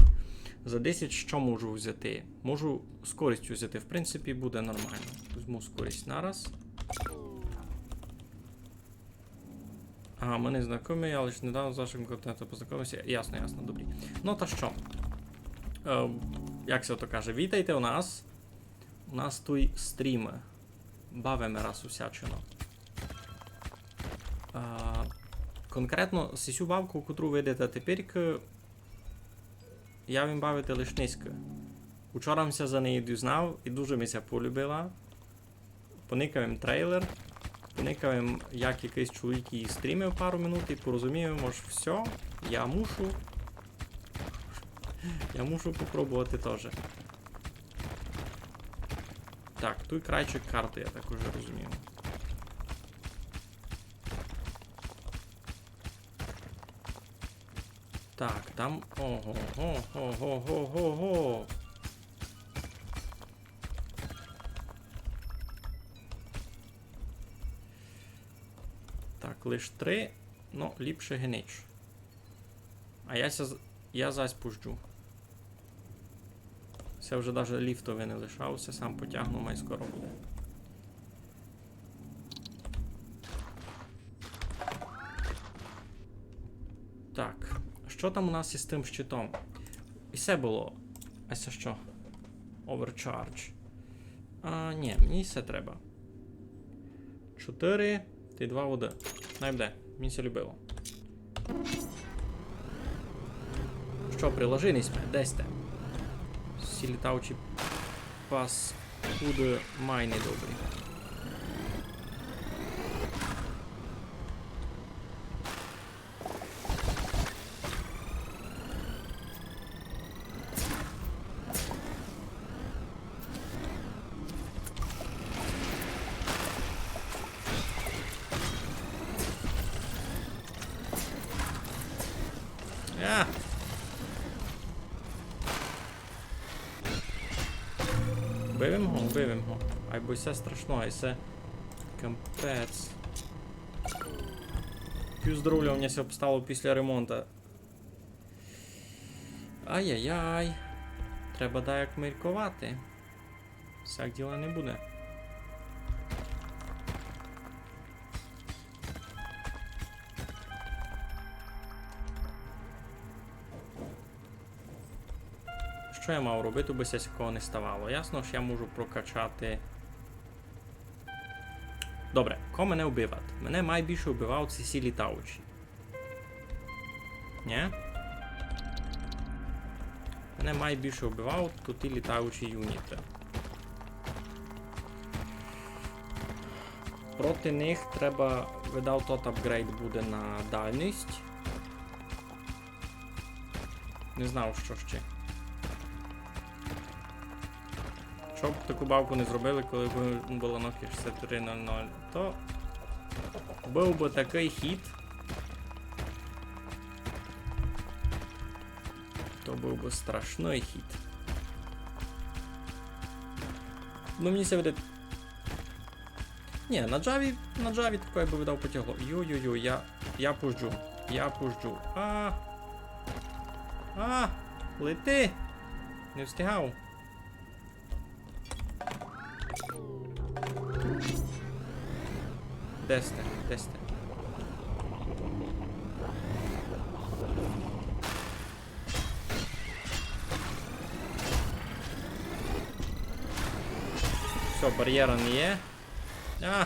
За десять што можу взяти? Можу скорість взяти, в принципі, буде нормално. Возьму скорість нараз. Ага, мы не знакомі, я лише недавно з вашим контентом познакомився. Ясно, ясно, добрі. Ну та што? Е, як ся то каже, вітайте у нас. У нас туй стрімы. Бавиме раз усячино. Е, конкретно сисю бавку, котру видите теперь, я вим бавити лиш нынька. Учора м ся за неї дізнав і дуже ми ся полюбила. Поникав им трейлер, поникав им, як якыйсь чоловік її стрімив пару минут і порозумів им, ож всьо, я мушу, я мушу попробовати тоже. Так, туй крайчик карты, я так уже розумію. Так, там. Ого, го, го, го, го, го, го. Так, лиш три, но ліпше ги нич. А я ся з-, я зась пуждю. Се вже даже ліфтови не лишав, се сам потягну, май скоро буде. Так, што там у нас із тым щитом? І се было. А се што? Overcharge. А, ні, мені се треба. Чотыри, та й два воды. Най буде, мені ся любило. Што, приложились сьме? Де сьте? Сі літаючі паскуды май недобрі. А! Убив им го, убив им го. Айбо се страшно, ай се капець. Пів здоровля у мене ся обстало після ремонта. Ай-яй-яй. Треба даяк мірковати. Сяк діла не буде. Што я мав робити, бы ся сякого не ставало? Ясно, што я можу прокачати. Добре, ко мене вбиват? Мене майбільше вбивають сі літаючі. Нє? Мене майбільше вбивають туй ті літаючі юніты. Проти них треба, видав, тот апґрейд буде на дальность. Не знав, што ще. Што б таку бавку не зробили, коли б было Nokia шістдесят три нуль нуль, то быв бы такый хіт. То быв бы страшный хіт. Ну, мені ся видить, Ні, на Java, на Java такой бы видав потягло. Йо-йо-йо, я, я пуждю, я пуждю. А! А! Лети! Не встигав. Де сьте? Де сьте? Всьо, барєра не є. А!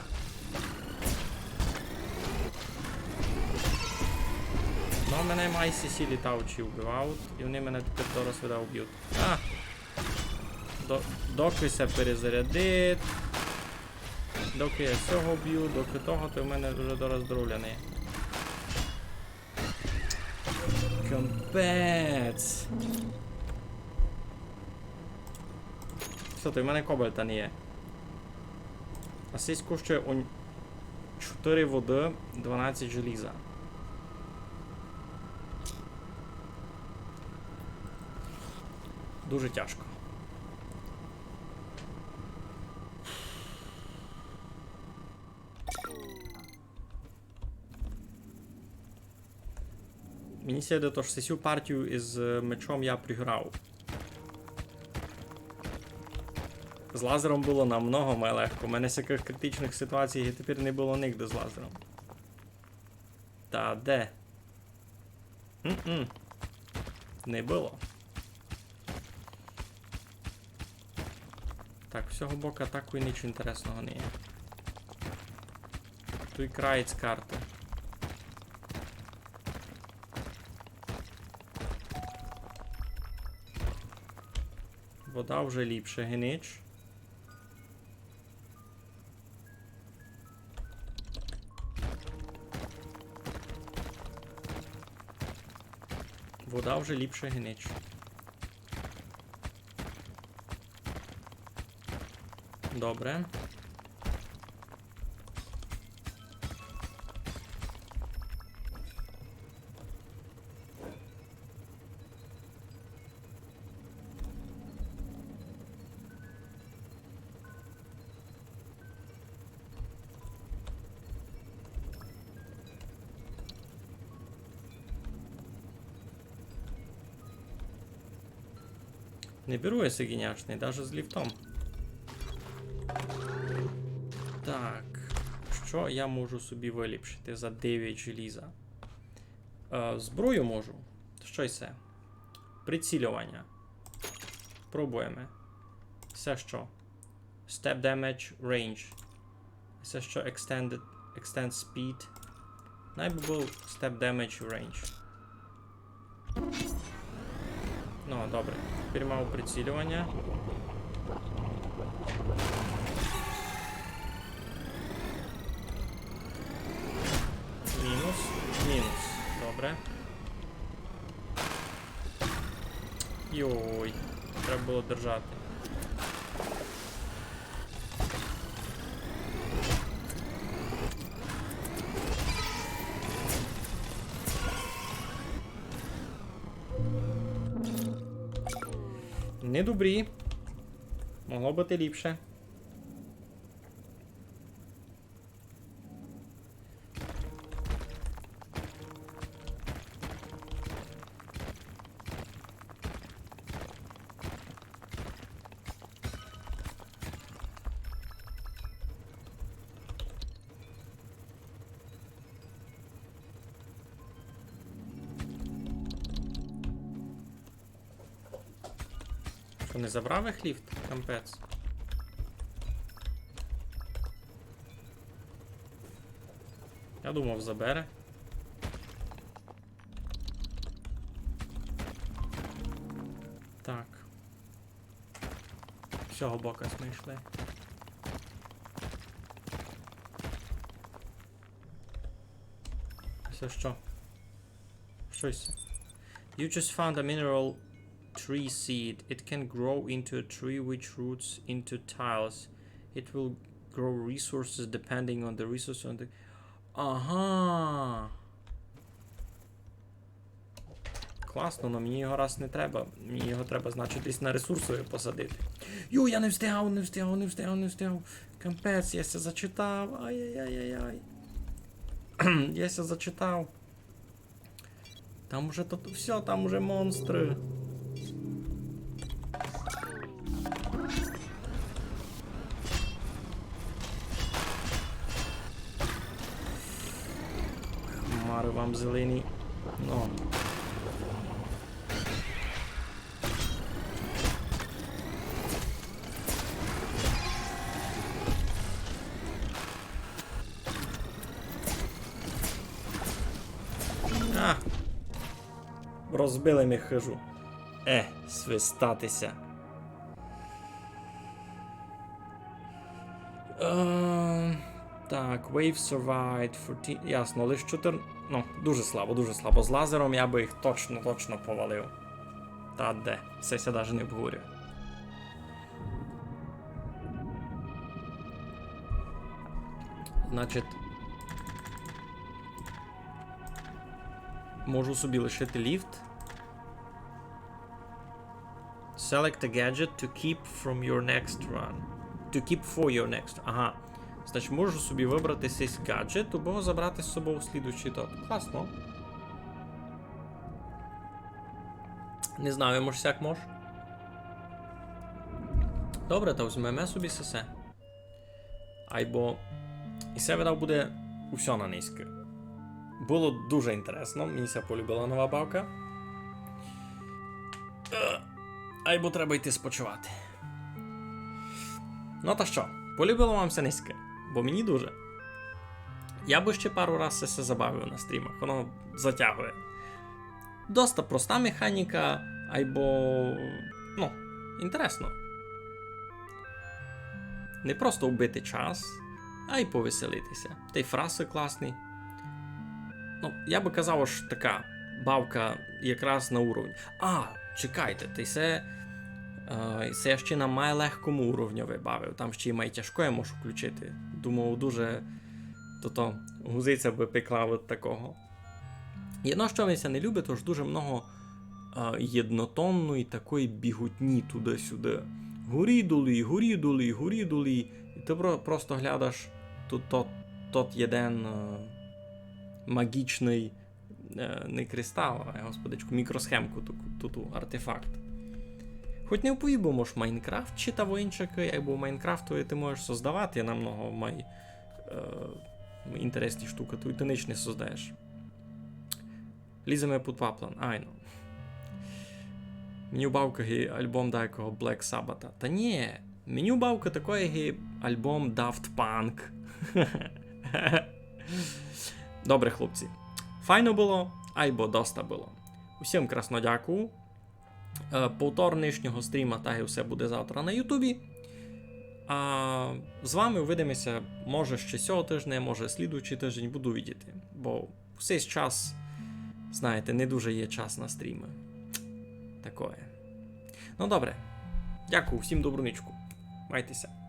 Ну, мене май сі літаючі вбивають, і они мене тепер дораз видав убють. А! До-, докы ся перезарядить, докы я сього б'ю, докы того, то в мене вже дораз здоровля не є. Капець. Слухай, в мене кобальта не є. А сись коштує он-, чотыри воды, дванадцять желіза. Дуже тяжко. Мені ся видить, ож сесю партію із, е, мечом я приграв. З лазером было намного май легко. У мене сякых критичных ситуацій тепер не было нигде з лазером. Та де? М-м. Не было. Так, з сього бока такой ніч інтересного не є. Туй краєць карты. Вода вже ліпше гинич. Вода вже ліпше гинич. Добре. Не беру я сей гінячный, даже з ліфтом. Так, што я можу собі выліпшити за девять желіза? Е, зброю можу. Што й се? Прицільованя. Пробуєме. Се што? Step damage range. Се што? Extended, extend speed. Най бы быв step damage range. Ну, добре. Тепер мав прицільованя. Мінус. Мінус. Добре. Йой, треба было держати. Недобрі. Могло быти ліпше. Што, не забрав їх ліфт? Капець. Я думав, забере. Так. З сього бока сьме йшли. Се што? Штось. You just found a mineral tree seed. It can grow into a tree which roots into tiles. It will grow resources depending on the resource on the... Ага. Класно, но мені його раз не треба. Мені його треба, значить, десь на ресурсові посадити. Йо, я не встигав, не встигав, не встигав, не встигав. Капець, я ся зачитав. Ай-яй-яй-яй-яй. Я ся зачитав. Там уже тут всьо, там уже монстры. Хмары вам зелені. Ну. А! Розбили ми хыжу. Е, свистати ся. Е, так, wave survived fourteen. Ясно, лиш чотир... Ну, дуже слабо, дуже слабо. З лазером я бы їх точно, точно повалив. Та де, се ся даже не обговорює. Значить, можу собі лишити ліфт. Select a gadget to keep from your next run. To keep for your next. Ага. Значить, можу собі выбрати сись гаджет, або го забрати з собою у слідуючий топ. Класно. Не знав, може, сяк мож. Добре, та возьмеме собі сесе. Айбо і се, видав, буде усьо на низьке. Было дуже інтересно, мені ся полюбила нова бавка. Е, Айбо треба йти спочивати. Ну та што, полюбило вам ся низьке? Бо мені дуже. Я бы ще пару раз се, се забавив на стрімах, воно затягує. Доста проста механіка, айбо, ну, інтересно. Не просто вбити час, а й повеселити ся. Та й фразы класні. Ну, я бы казав, ож така бавка якраз на уровні. А, чекайте, та й се, е, се я ще на майлегкому уровньови бавив. Там ще й майтяжкоє можу включити. Думав, дуже тото гузиця бы пекла од такого. Єдно, што ми ся не любить, тож дуже много е, єднотонної такої бігутні туды-сюды. Горі долі, горі долі, горі долі. І ти про- просто глядаш, тут тот, тот єден е, магічный, е, не кристал, а, господичку, мікросхемку, ту, ту, ту артефакт. Хоть не вповів бы, мож Майнкрафт читаво иншакый, айбо в Майнкрафтови ти можеш создавати намного май, е, інтересні штукы, туй ти нич не создаєш. Ліземе під паплан, айно. Мені бавка ги альбом дайкого Black Sabbath. Та ні, мені бавка такої ги альбом Daft Punk. Добре, хлопці. Файно было, айбо доста было. Усім красно дякую. Е, Повтор нынішнього стріма, так і все буде завтра на Ютубі. А з вами увидимося, може, ще сього тижня, може, слідуючий тиждень, буду видіти. Бо в сей час, знаєте, не дуже є час на стрімы. Такоє. Ну добре. Дякую, всім добру нічку. Майте ся.